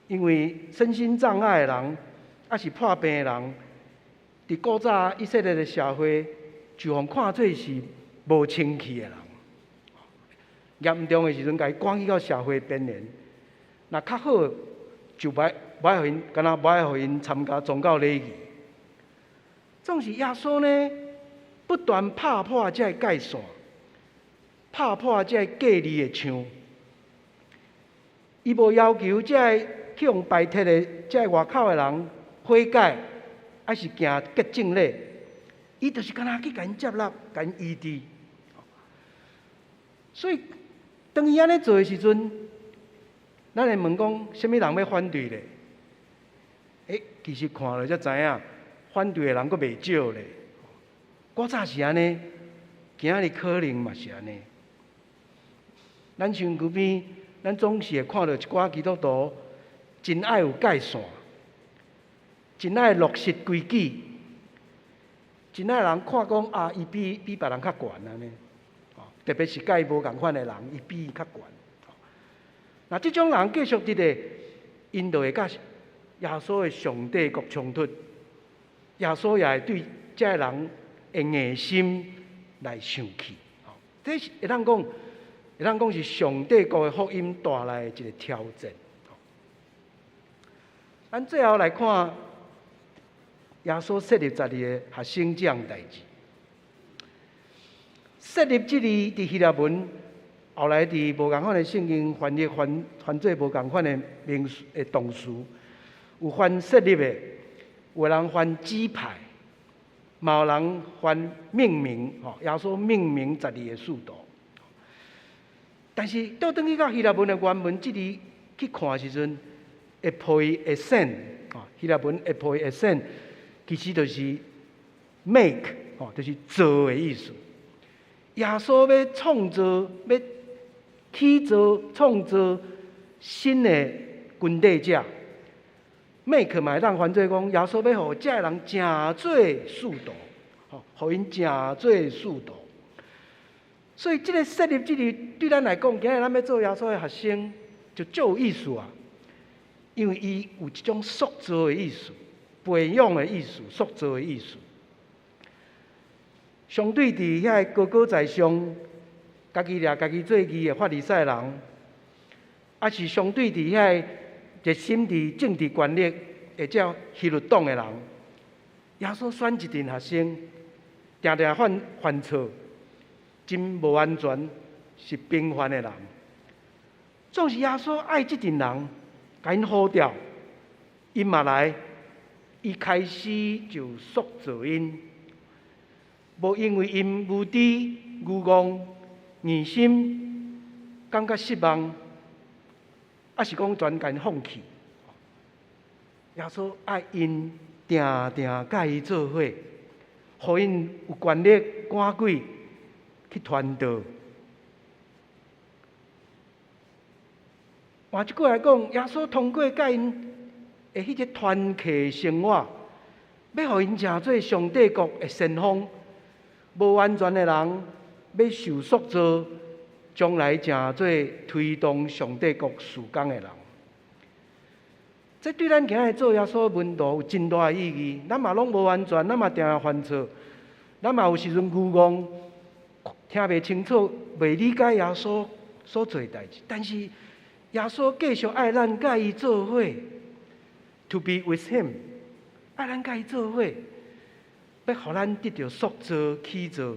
因為身心障礙的人，抑是破病的人，佇古早以色列的社會，就予看做是無清氣的人。嚴重的時陣，共伊趕去到社會邊緣。若較好，就袂愛予𪜶，敢若袂愛予𪜶參加宗教禮儀。總是耶穌呢，不斷拍破這个界線，拍破這个隔離的牆。伊無要求這个去予排斥的這个外口的人悔改，抑是行潔淨禮，伊就是敢若去共𪜶接納、共𪜶醫治。所以當伊按呢做的時陣，咱會問講，啥物人欲反對咧？欸，其實看了才知影，反對的人閣袂少咧。古早是按呢，今仔日可能嘛是按呢。咱身軀邊，咱總是會看著一寡基督徒真愛有界線，真愛落實規矩，真愛人看講啊，伊比別人較懸按呢。特別是佮伊無仝款的人，伊比伊較懸。若這種人繼續佇咧，𪜶就會佮耶穌的上帝國衝突。耶穌也會對這个人的硬心來生氣。這是會當講是上帝國的福音帶來的一個挑戰。咱最後來看耶穌設立十二個學生這項代誌。設立這字佇希臘文，後來佇無仝款的聖經翻譯翻做無仝款的名詞的動詞，有翻設立的，有人翻指派，嘛有人翻命名，吼，耶穌命名十二個使徒。但是倒轉去到希臘文的原文這字去看的時陣，ἐποίησεν，吼，希臘文 ἐποίησεν，其實就是 make，吼，就是做的意思。耶穌欲創造，欲起造創造新的跟綴者，make 嘛會當翻做講，耶穌欲予這个人成做使徒，吼，予𪜶成做使徒。所以這个設立這字對咱來講，今仔日咱欲做耶穌的學生，就足有意思啊！因為伊有這種塑造的意思、培養的意思、塑造的意思。相對佇遐個高高在上、家己掠家己做義的法利賽人，抑是相對佇遐个熱心佇政治權力或者希律黨的人，耶穌選一陣學生，定定犯錯，真無完全，是平凡的人。總是耶穌愛這陣人，共𪜶呼召，𪜶嘛來，伊開始就塑造𪜶。無因為𪜶無知、愚戇、硬心，感覺失望，抑是講全共𪜶放棄。耶穌愛𪜶定定佮伊做伙，予𪜶有權力趕鬼去傳道。換一句來講，耶穌通過佮𪜶的彼個團契生活，欲予𪜶成做上帝國的先鋒。無完全的人，欲受塑造，將來成做推動上帝國事工的人。這對咱今仔日做耶穌的門徒有真大的意義。咱嘛攏無完全，咱嘛定定犯錯，咱嘛有時陣愚戇，聽袂清楚，袂理解耶穌所做的代誌。但是耶穌繼續愛咱佮伊做伙，to be with him，愛咱佮伊做伙。欲予咱得著塑造、起造。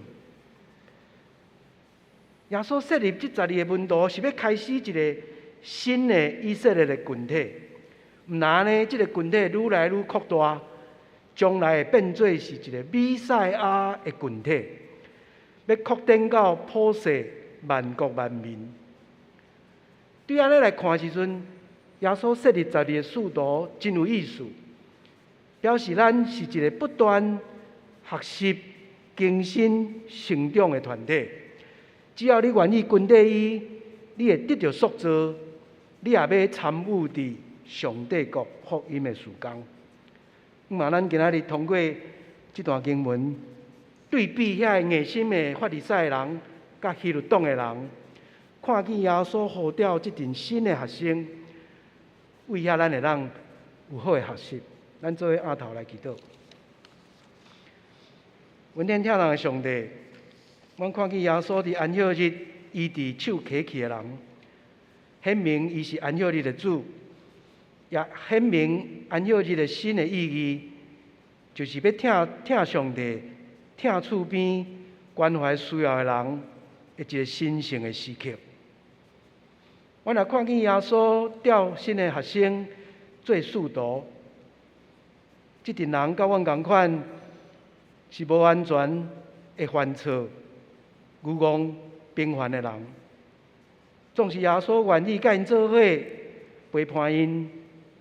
耶穌設立這十二个門徒，是欲開始一个新的以色列的群體。毋但按呢，這个群體愈來愈擴大，將來會變做是一个彌賽亞的群體，欲擴展到普世萬國萬民。對按呢來看的時陣，耶穌設立十二个使徒真有意思，表示咱是一个不斷學習、更新、成長的團體。只要你願意跟綴伊，你會得著塑造，你也欲參與佇上帝國福音的事工。嘛，咱今仔日通過這段經文，對比遐个硬心的法利賽人，佮希律黨的人，看見耶穌呼召這陣新的學生，為遐咱會當有好的學習。咱做伙徛頭來祈禱。阮天疼人的上帝，阮看見耶穌佇安息日醫治手瘸去的人，顯明伊是安息日的主，也顯明安息日的新的意義，就是欲疼疼上帝、疼厝邊、關懷需要的人的一个神聖的時刻。阮若看見耶穌召新的學生，做使徒。這陣人佮阮仝款，是無完全會犯錯、愚戇、平凡的人。總是耶穌願意佮𪜶做伙，陪伴𪜶，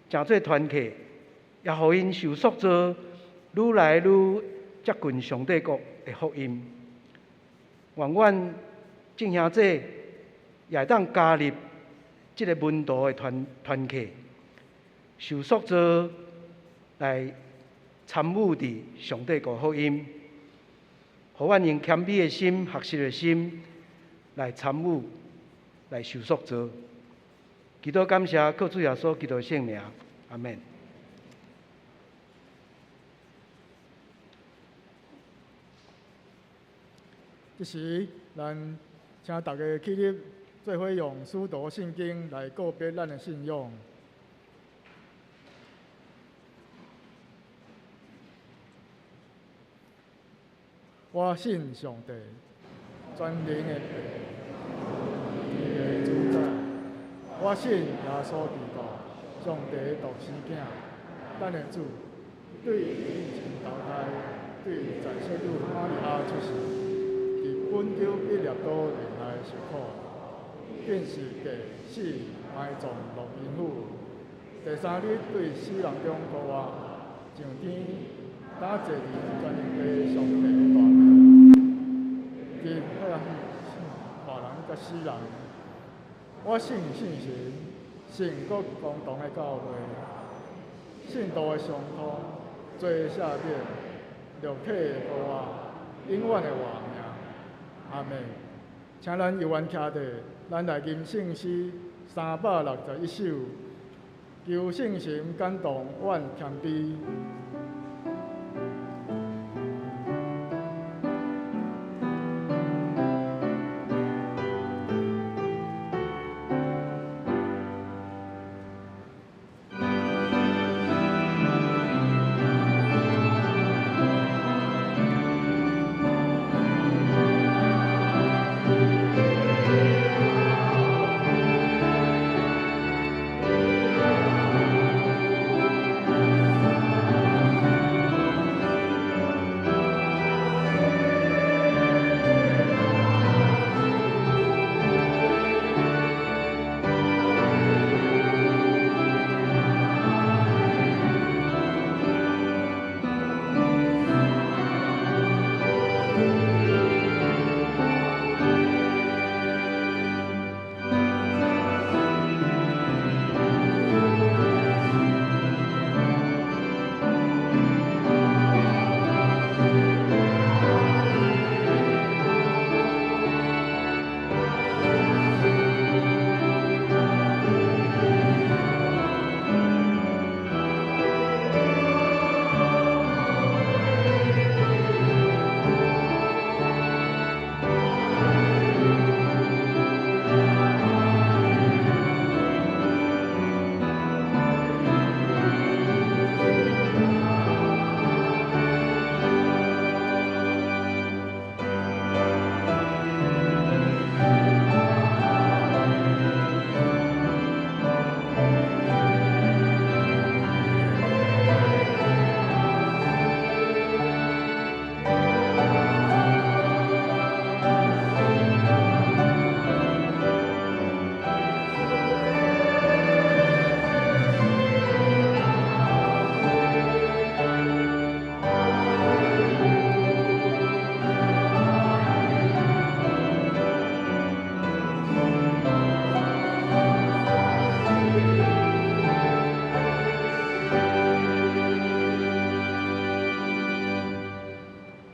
成做團客，也予𪜶受塑造，愈來愈接近上帝國的福音。願阮眾兄弟也會當加入這个門徒的團團契，受塑造來參與佇上帝國福音，予阮用謙卑的心、學習的心來參與、來受塑造。祈禱感謝，靠主耶穌基督聖名，阿們。這時，咱請大家起立，做伙用使徒信經來告別咱的信仰。我信上帝，全能的父，天地的主宰。我信耶穌基督，上帝的獨生囝，咱的主，對以前投胎，對在聖女瑪利亞出世，佇本丟彼列多人來受苦，變是地死埋葬落陰府，第三日對死人中復活，上天，搭坐佇全能的上帝的大能，佇彼活人佮死人。我信聖神，聖國共同的教會，聖徒的相通，罪赦免，肉體的復活，永遠的活命。阿們。請咱猶原徛佇，咱來吟聖詩361首，求聖神感動阮謙卑。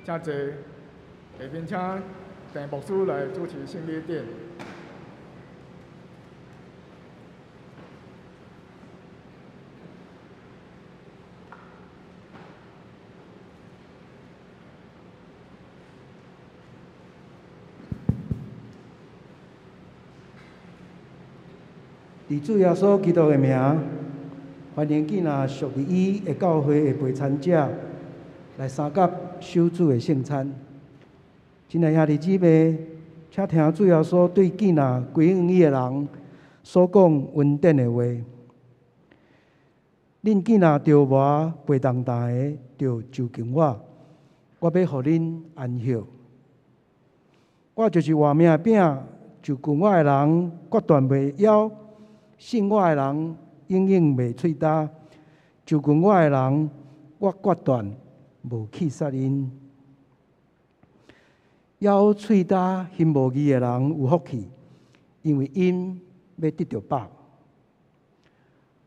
請坐，下面請鄭牧師來主持聖禮典。佇主耶穌基督的名，歡迎囝仔屬於伊的教會的陪餐者來相佮守主的聖餐。親愛兄弟姊妹，請聽主耶穌對囝仔歸向伊的人所講恩典的話。恁见若著磨背重担的，就就近我，我欲予恁安歇。我就是活命的饼，就近我的人，决断袂枵；信我的人，永远袂喙焦。就近我的人，我决断无去杀𪜶。枵喙焦、心无义的人有福气，因为𪜶欲得著饱。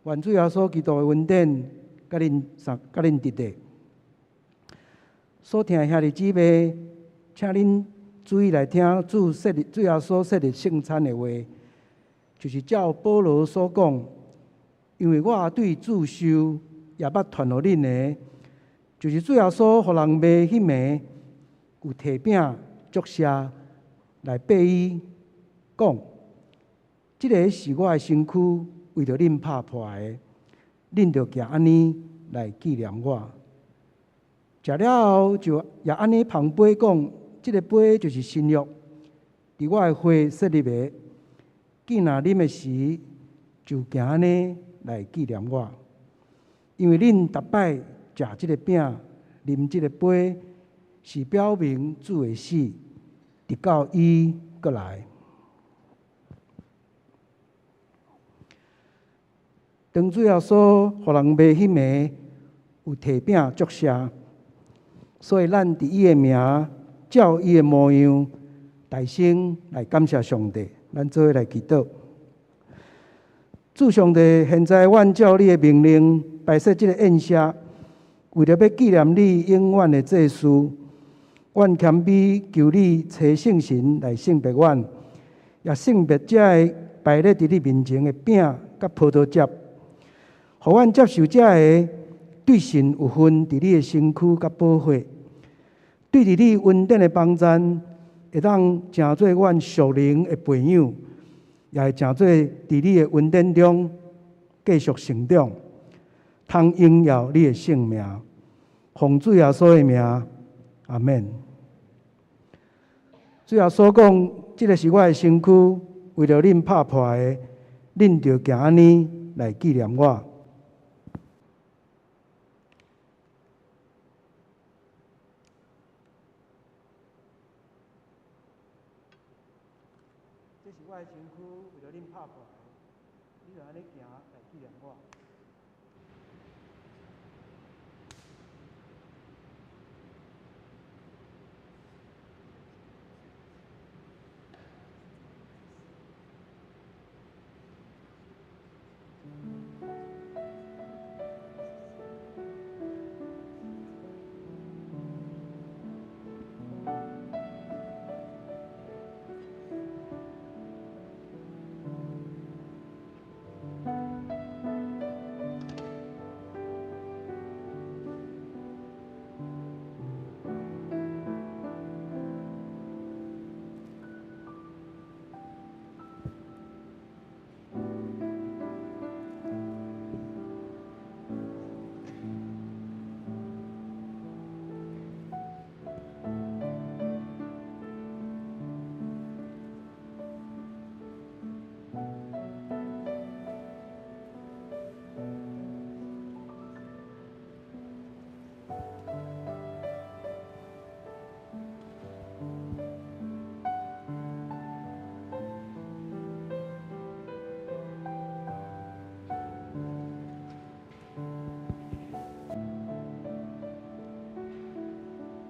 愿主耶稣基督的恩典，佮恁三、佮恁伫咧。所听的兄弟姊妹，请恁注意来听主设立、主耶稣设立圣餐的话，就是照保罗所讲，因为我对主受，也捌传予恁的，就是主耶稣予人卖彼暝，有提饼祝谢来擘伊，讲：这个是我的身躯，为著恁拍破的，恁著行按呢来纪念我。食了后，就也按呢捧杯讲：这个杯就是新约，伫我的血设立的。见若啉的时，就行按呢来纪念我。因为恁逐摆食这个饼、啉这个杯，是表明主的死，直到伊阁来。当主耶稣予人卖彼暝，有提饼祝谢，所以咱伫伊的名，照伊的模样，大声来感谢上帝。咱做伙来祈祷。主上帝，现在阮照你的命令摆设这个宴席，为著欲纪念你永远的祭司，阮谦卑求你差圣神来圣别阮，也圣别这个摆列伫你面前的饼佮葡萄汁，予阮接受这个对神有份伫你的身躯佮宝血，对伫你恩典的帮赞，会当成做阮属灵的培养，也会成做伫你的恩典中继续成长，通荣耀你的圣名。奉主耶稣的名，阿们。主耶稣讲：这个是我的身躯，为著恁拍破的，恁著行按呢来纪念我。这是我的身躯，为著恁拍破的，恁著按呢行来纪念我。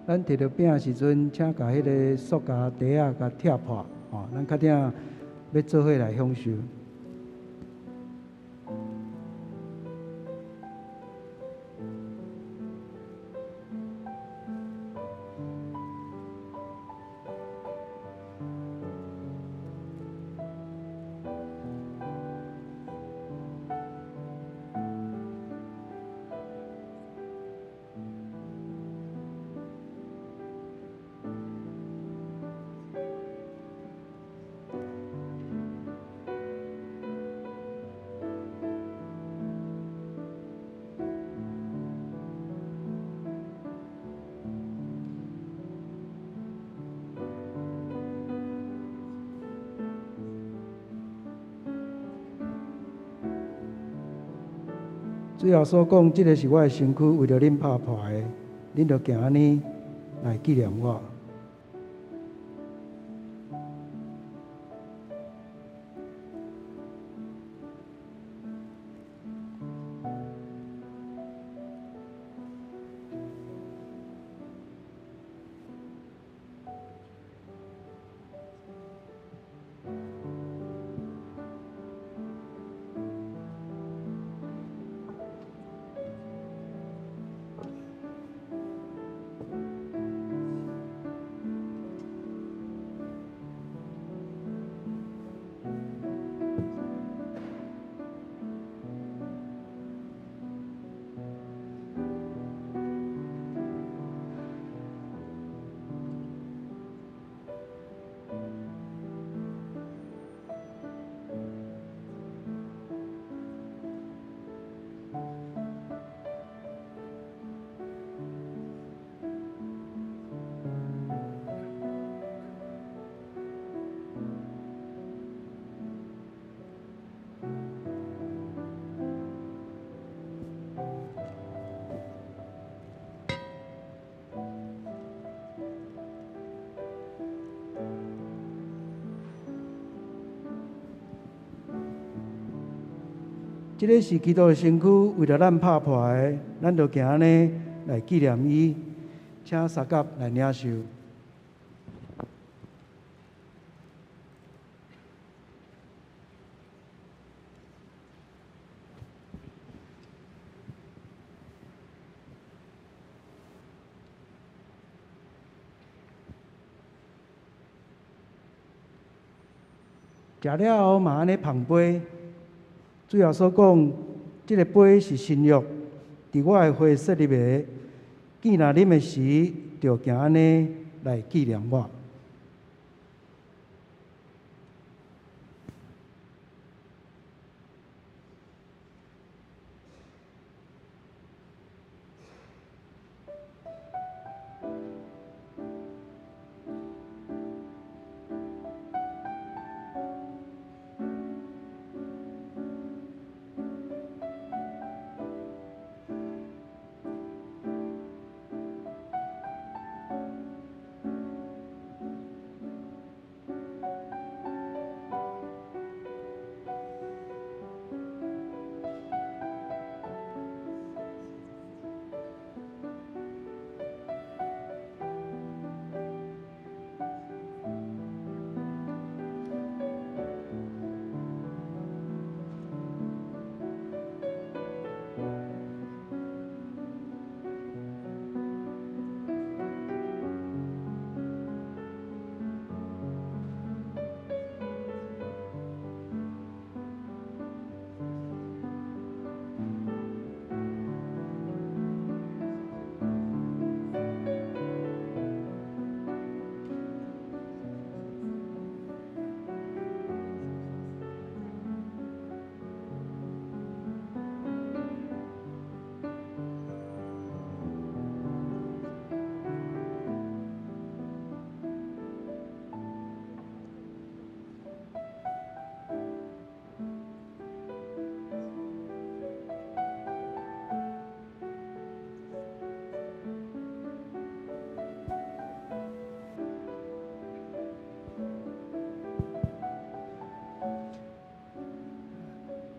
咱提著饼的时阵，请共彼个塑胶袋仔共拆破，吼，咱较鼎欲做伙来享受。主耶穌講：這个是我的身軀，為著恁拍破的，恁著行按呢來紀念我。這个是基督的身軀，為著咱拍破的，咱就行按呢來紀念伊，請相佮來領受。食了後嘛按呢捧杯。主耶穌講：這个杯是新約，佇我的血設立的。既若啉的時，就行按呢來紀念我。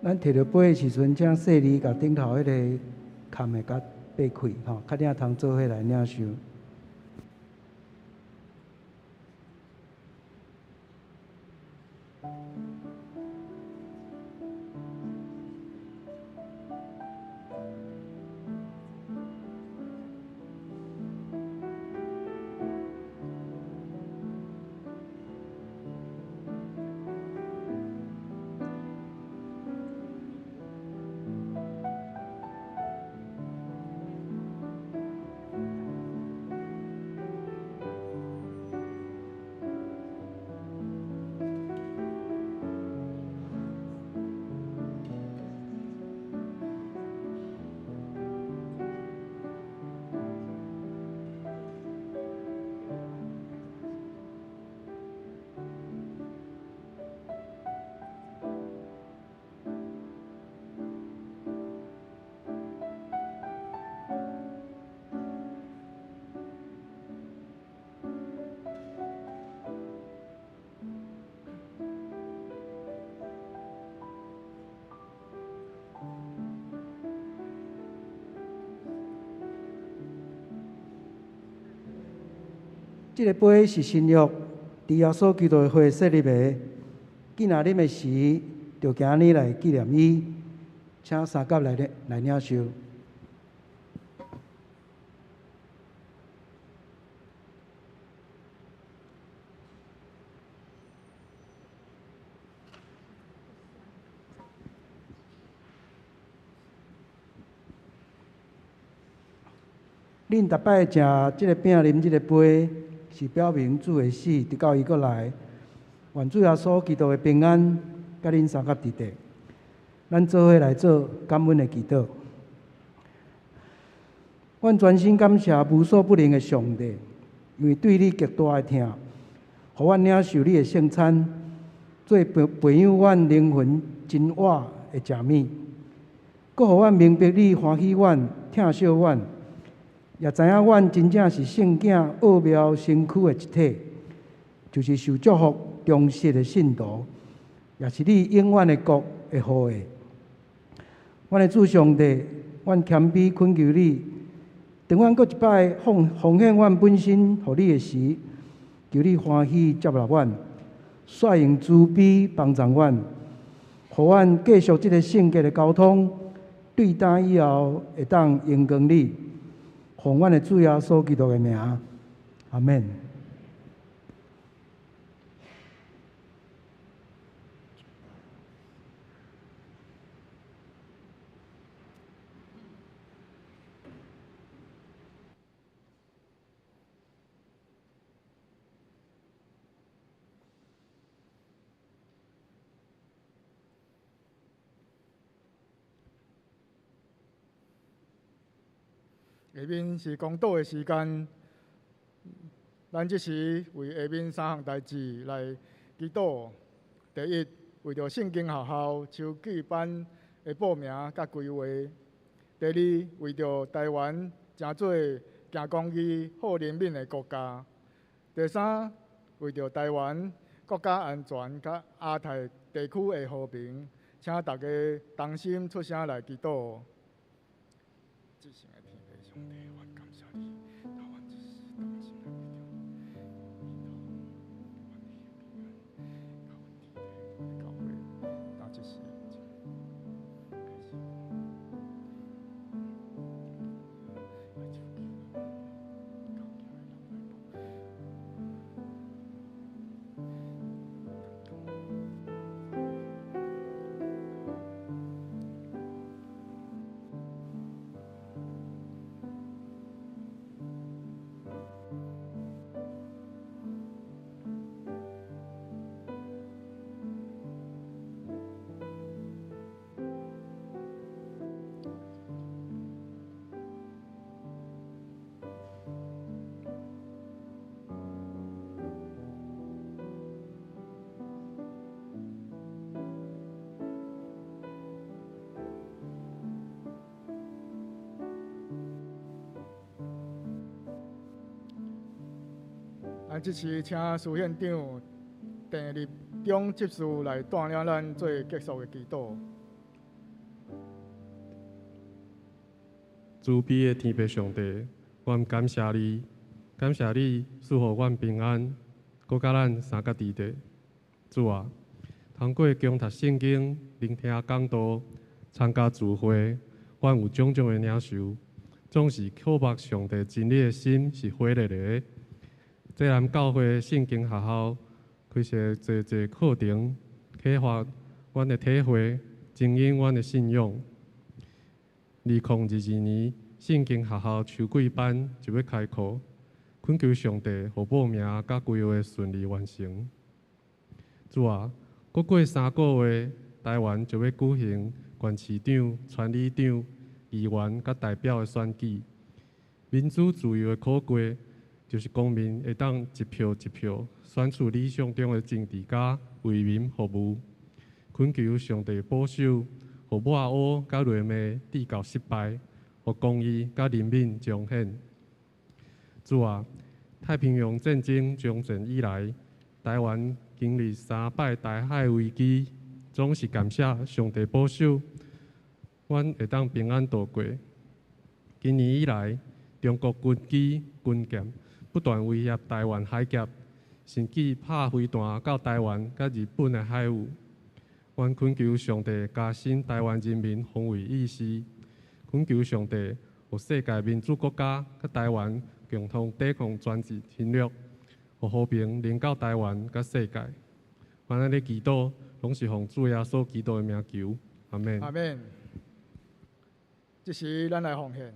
咱提著杯的時陣，請細膩共頂頭彼个崁的共擘開，吼，較領通做伙來領受。這个杯是新約，佇耶穌基督的血設立的。見若啉的時，就行按呢來紀念伊。請三甲來來領受。恁逐擺食這个餅、啉這个杯，是表明主的死，直到伊閣來。願主耶穌基督的平安，佮恁相佮佇底。咱做伙來做感恩的祈禱。阮全心感謝無所不能的上帝，因為對你極大的疼，予阮領受你的聖餐，做培培養阮靈魂真我的食物，閣予阮明白你歡喜阮、疼惜阮。也知影阮真正是聖囝奧妙身軀的一體，就是受祝福忠實的信徒，也是你永遠的國的後裔。阮的主上帝，阮謙卑懇求你，當阮閣一擺奉奉獻阮本身予你的時，求你歡喜接納阮，煞用慈悲幫助阮，予阮繼續這个聖潔的交通，對今以後會當榮光你。奉阮的主耶穌基督的名，阿們。下面是講道的時間，咱這時為下面三項代誌來祈禱。第一，為著聖經學校秋季班的報名佮規劃；第二，為著台灣成做行公義、好人民的國家；第三，為著台灣國家安全佮亞太地區的和平，請大家同心出聲來祈禱。這次請蘇縣長鄭立中執事來帶領咱做結束的祈禱。慈悲的天父上帝，阮感謝你，感謝你賜予阮平安，閣佮咱相佮佇底。主啊，通過恭讀聖經、聆聽講道、參加聚會，阮有種種的領受，總是渴望上帝真理的心是火熱的。濟南教會聖經學校開設濟濟課程，啟發阮的體會，增進阮的信仰。2022年聖經學校秋季班就欲開課，懇求上帝予報名佮規劃順利完成。主啊，閣過3個月，台灣就欲舉行縣市長、村里長、議員佮代表的選舉。民主自由的可貴，就是公民會當一票一票選出理想中的政治家為民服務。懇求上帝保守，予抹烏佮雷罵至到失敗，予公義佮人民彰顯。主啊，太平洋戰爭終戰以來，台灣經歷3擺台海危機，總是感謝上帝保守，阮會當平安度過。今年以來，中國軍機、軍艦不斷威脅臺灣海峽，甚至拍飛彈到臺灣佮日本的海域。阮懇求上帝加深臺灣人民防衛意識，懇求上帝予世界民主國家佮臺灣共同抵抗專制侵略，予和平臨到臺灣佮世界。阮按呢祈禱，攏是奉主耶穌基督的名求，阿們。阿們。這時，咱來奉獻。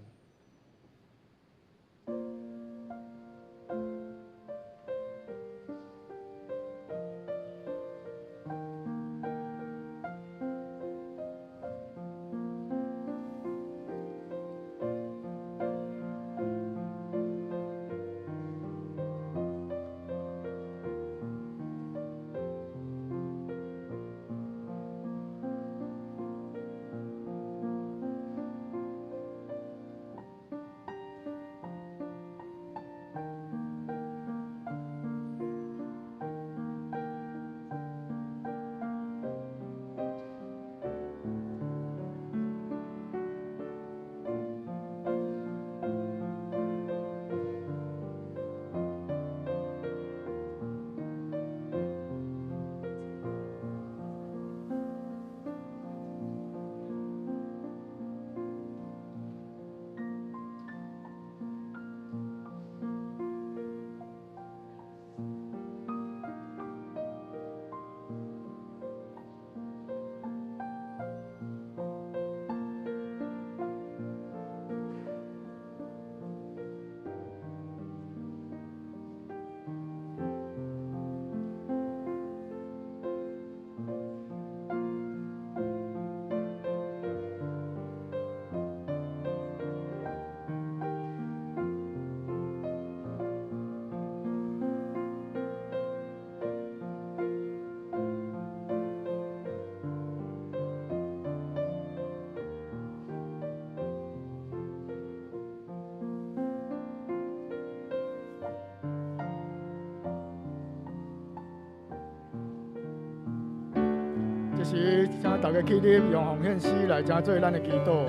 這時，請大家起立，用奉獻詩來成做咱的祈禱。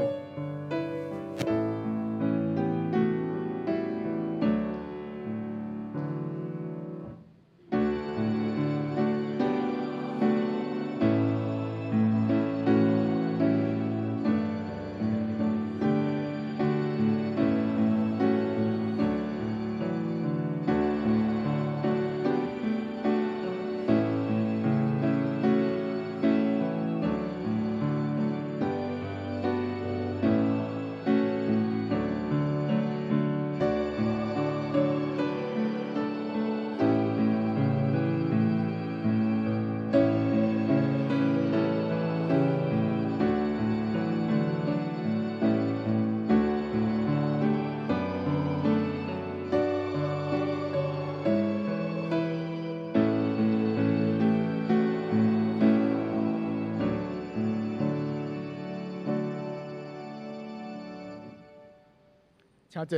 請坐。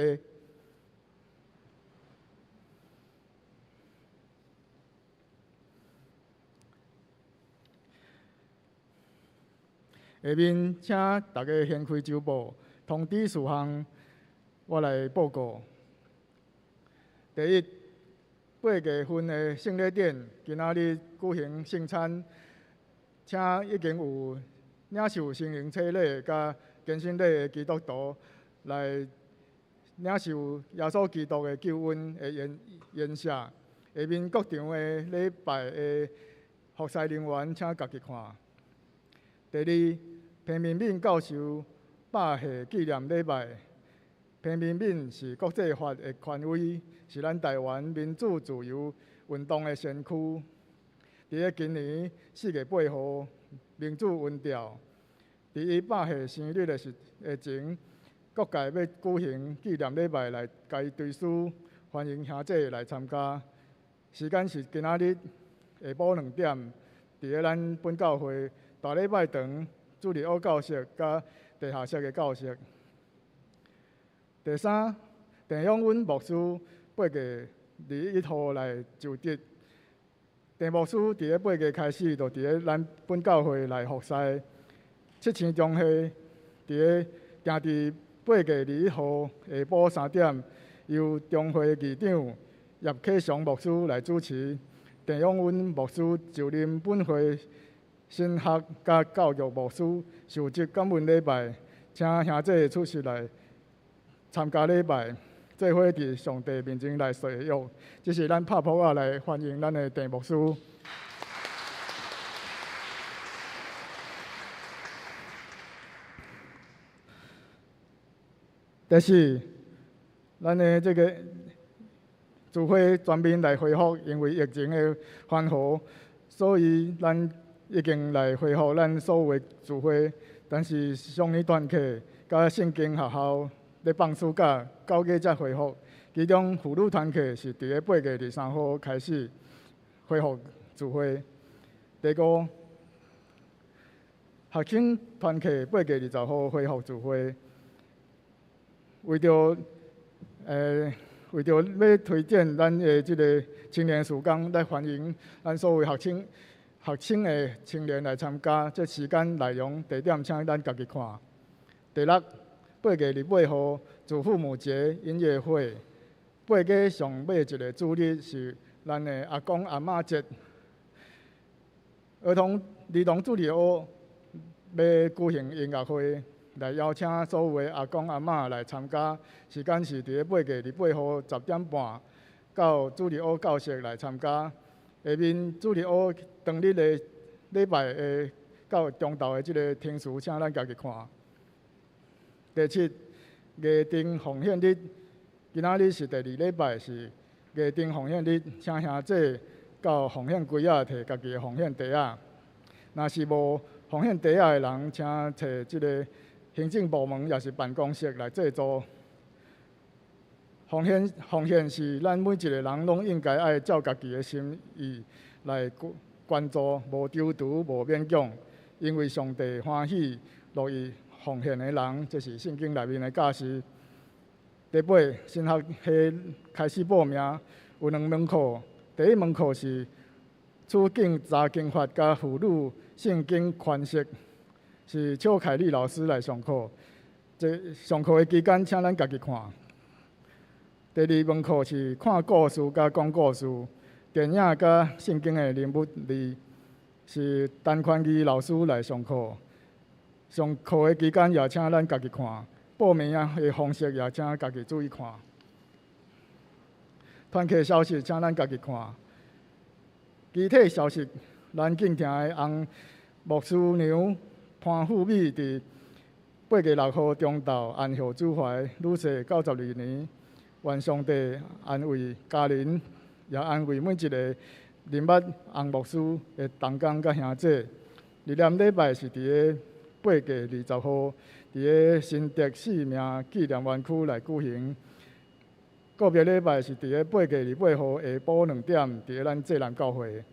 下面請大家掀開周報，通知事項，我來報告。第一，8月份的聖禮典，今仔日舉行聖餐，請已經有領受聖靈洗禮佮堅振禮的基督徒來領受耶穌基督的救恩的筵席。下面各場的禮拜的服侍人員，請家己看。第二，彭明敏教授100歲紀念禮拜。彭明敏是國際法的權威，是咱台灣民主自由運動的先驅。佇咧今年4月8號，民主運調，佇伊100歲生日的時的前，各界欲舉行紀念禮拜來共伊追思，歡迎兄弟來參加。時間是今仔日下晡2點，佇咧咱本教會大禮拜堂主日學教室佮地下室的教室。第三，鄭永穩牧師8月21號來就職。鄭牧師佇咧8月開始就佇咧咱本教會來服侍，七星中會佇咧定佇8月21號下晡3點，由中會議長葉啟祥牧師來主持，鄭永溫牧師就任本會神學佮教育牧師，受職感恩禮拜，請兄弟出席來參加禮拜，做伙佇上帝面前來誓約。這是咱拍噗仔來歡迎咱的鄭牧師。第四，咱的這個聚會全面來恢復，因為疫情的緩和，所以咱已經來恢復咱所有的聚會。但是少年團契佮聖經學校咧放暑假，9月才恢復。其中婦女團契是佇咧8月23號開始恢復聚會。第五，學生團契8月20號恢復聚會。為著欲推展咱的這个青年事工，來歡迎咱所有學生的青年來參加。這時間內容、地點，請咱家己看。第六，8月28號祖父母節音樂會。8月上尾一个主日是咱的阿公阿嬤節。兒童主日學欲舉行音樂會。來邀請所有的阿公阿嬤來參加，時間是佇咧8月28號10點半到主日學教室來參加。下面主日學當日的禮拜的到中晝的這个程序，請咱家己看。第七，藝丁奉獻日，今仔日是第二禮拜是藝丁奉獻日，請兄弟到奉獻櫃仔提家己的奉獻袋仔。若是無奉獻袋仔的人，請揣這个行政部門也是辦公室來製作。奉獻是咱每一个人攏應該愛照家己的心意來捐助，無躊躇，無勉強，因為上帝歡喜樂意奉獻的人，這是聖經內面的教示。第八，神學系開始報名，有兩門課。第一門課是處境查經法佮婦女聖經詮釋，是邱凱麗老師來上課。這上課的期間，請咱家己看。第二門課是看故事佮講故事，電影佮聖經的人物字，是陳寬義老師來上課。上課的期間也請咱家己看，報名的方式也請家己注意看。團契消息請咱家己看。其他消息，咱敬聽的翁牧師娘潘富美佇8月6號中晝安息主懷，女婿92年，願上帝安慰家人，也安慰每一个認捌翁牧師的同工佮兄弟。日念禮拜是佇咧8月20號，佇咧新竹四命紀念園區來舉行。告別禮拜是佇咧8月28號下晡2點，佇咧咱濟南教會。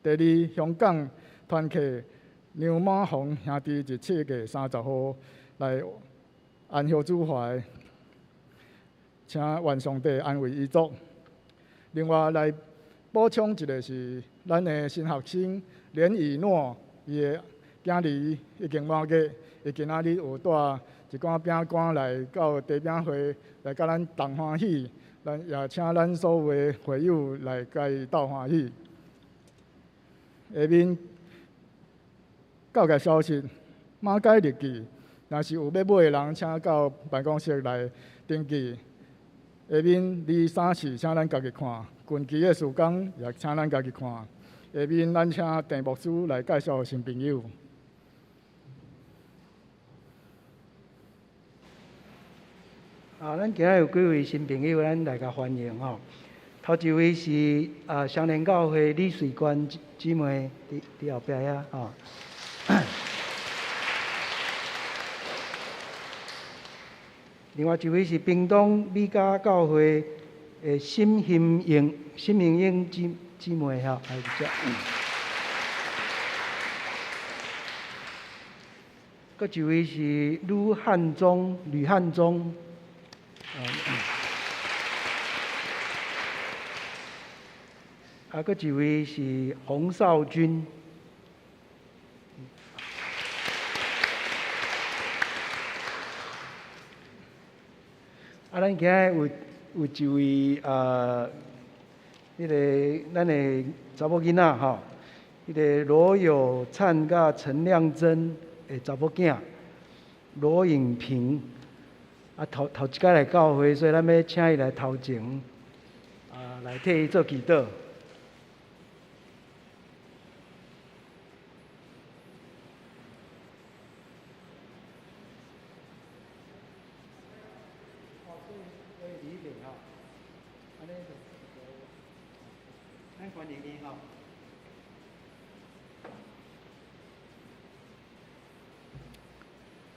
第二，香港團契梁馬宏兄弟佇7月30號來安息主懷，請願上帝安慰遺族。另外來補充一个是咱的新學生連以諾，伊的囝兒已經滿月，伊今仔日有帶一寡餅乾來到茶餅會來佮咱同歡喜，咱也請咱所有的會友來共伊鬥歡喜。下面教界消息，馬偕日記，若是有欲買的人，請到辦公室來登記。下面二三四，請咱家己看。近期的事工也請咱家己看。下面咱請鄭牧師來介紹新朋友。啊，咱今仔有幾位新朋友，咱來共歡迎吼。頭一位是雙連教會李穗娟姊妹，佇後壁遐吼。另外一位是屏東美嘉教會的沈興英、沈興英姊妹吼，來佇遮。閣一位是呂漢忠、呂漢忠。啊，閣一位是洪少君。啊，啊，咱今仔有一位啊，彼个咱的查某囡仔吼，彼个罗有燦佮陈亮珍的查某囝罗颖萍，啊，头头一摆来教会，所以咱欲请伊来头前，啊，来替伊做祈禱。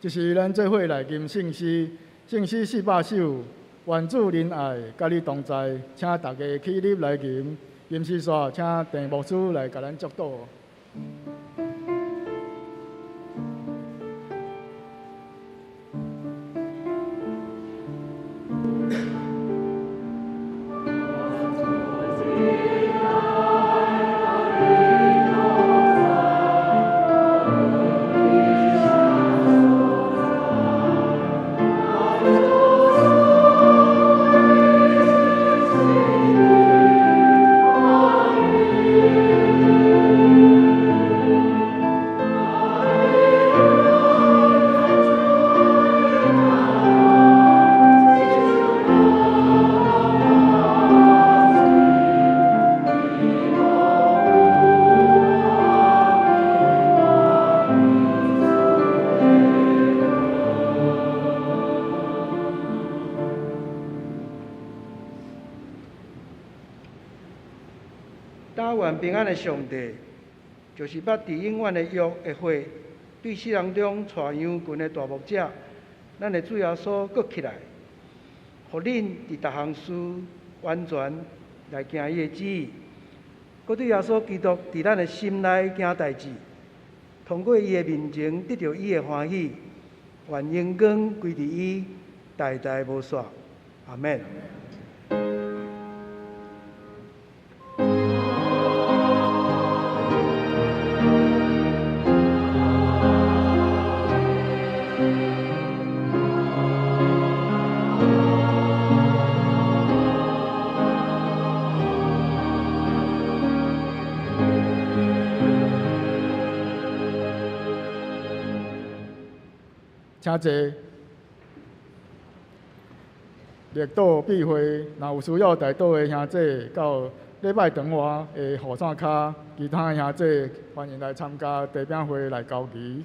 這是咱做伙來吟聖詩，聖詩400首，願主仁愛佮你同在，請大家起立來吟。吟詩煞，請鄭牧師來共咱祝禱。平安的上帝，就是捌佇永遠的約的血，對死人中帶羊群的大牧者，咱的主耶穌閣起來，予恁佇逐項事完全來行伊的旨意，閣對耶穌基督佇咱的心內行代誌，通過伊的面前得著伊的歡喜，願榮光歸佇伊，代代無煞。阿們。請坐。列島闭會，若有需要代禱的兄弟，到禮拜堂外的雨傘跤，其他的兄弟歡迎來參加茶餅會來交誼。